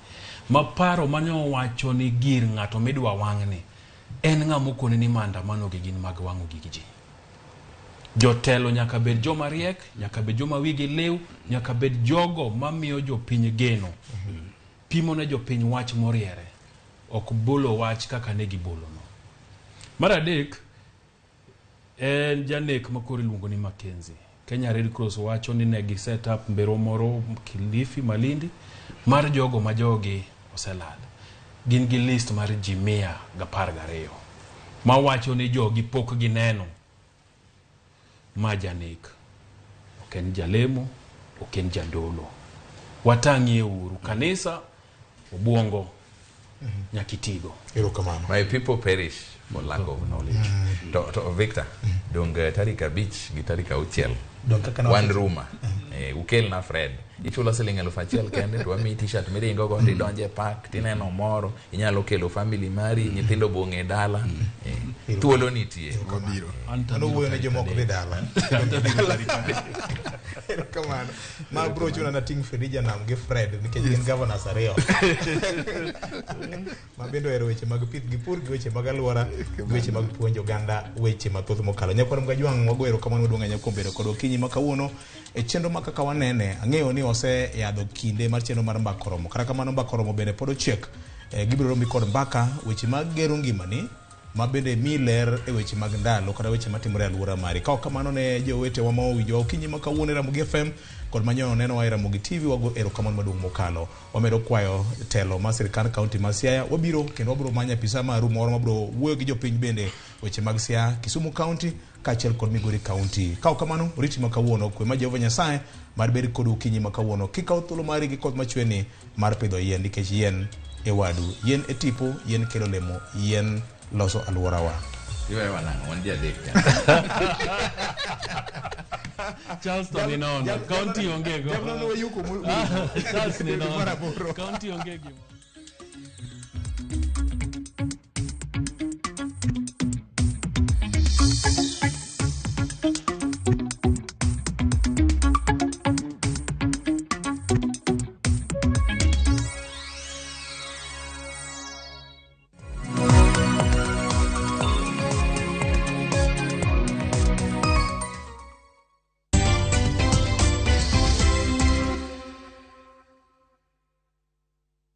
Maparo mane owacho ni gir ng'ato midwa wang'ni en ng'ama okone ni maandamano gi gin mag wang'o gig ji. Jotelo nyaka bed joma riek, nyaka bed joma wigi liw, nyaka bed jogo mamiyo jopiny geno. Pimo ne jopiny wach moriere, ok bolo wach kaka ne gibolono. Mar adek, en janek ma koro iluongo ni Mackenzie. Kenya Red Cross wacho ni ne gi set up mbero moro Kilifi, Malindi mar jogo ma jogi oselal. Gin gi list mar ji 112 mawacho ni jogi pok gineno ma janek. Ok en jalemo, ok en jadolo. Watang'ie uru kanisa, obwongo nyaka itigo. Erokamano. My people perish for lack of knowledge. To Victor, dong tarik 5 gi tarik 6 Dong kaka wan ruma. Ukelna Fred. Ichulo siling 1000 kende to wamiyi t-shirt miringo go tidonjo e park tineno moro inyalo kelo family mari nyithindo bong'e dala. Thuolo nitie. Wabiro. Mano wuoyo ne jomoko dhi dala. Erokamano. Ma bro chuna nating' Fredija Nam gi Fred nikech gin governors ariyo. Ma bende ohero weche mag pith gi pur gi weche mag alwora gi weche mag puonjo oganda weche mathoth mokalo. Nyakwar Mgajwang' wago erokamano maduong' ahinya kuom bedo kodwa okinyi ma kawuono e chenro ma kaka wanene. Ang'eyo ni oseyadho kinde mar chenro mar Mbaka Oromo. Kata kamano Mbaka Oromo bende pod ochiek. Gibiro romi kod mbaka weche mag gero ngimani ma bende mi ler e weche mag ndalo kata weche matimore e alwora mari. Ka ok kamano ne jowetewa ma owinjowa okinyi ma kawuono e Ramogi FM kod manyono nenowa e Ramogi TV wago erokamano maduong' mokalo. Wamedo kwayo telo mar sirkand kaunti ma Siaya wabiro kendo wabiro manyo apisa maru moro mabiro wuoyo gi jopiny bende weche mag Siaya, Kisumu County kaachiel kod Migori County. Ka ok kamano, oriti ma kawuono kwe ma Jehova Nyasaye mar bed kodu okinyi ma kawuono. Kikaw thuolo mari gi koth machwe mar pidho yien nikech yien e wadu. Yien e tipo, yien kelo lemo, yien loso alworawa. Iwewa nang'o? Wan ji adek. Charles to ni nono, county onge go. Jamno wayuko Charles ni nono. Mar aboro. County onge gimoro.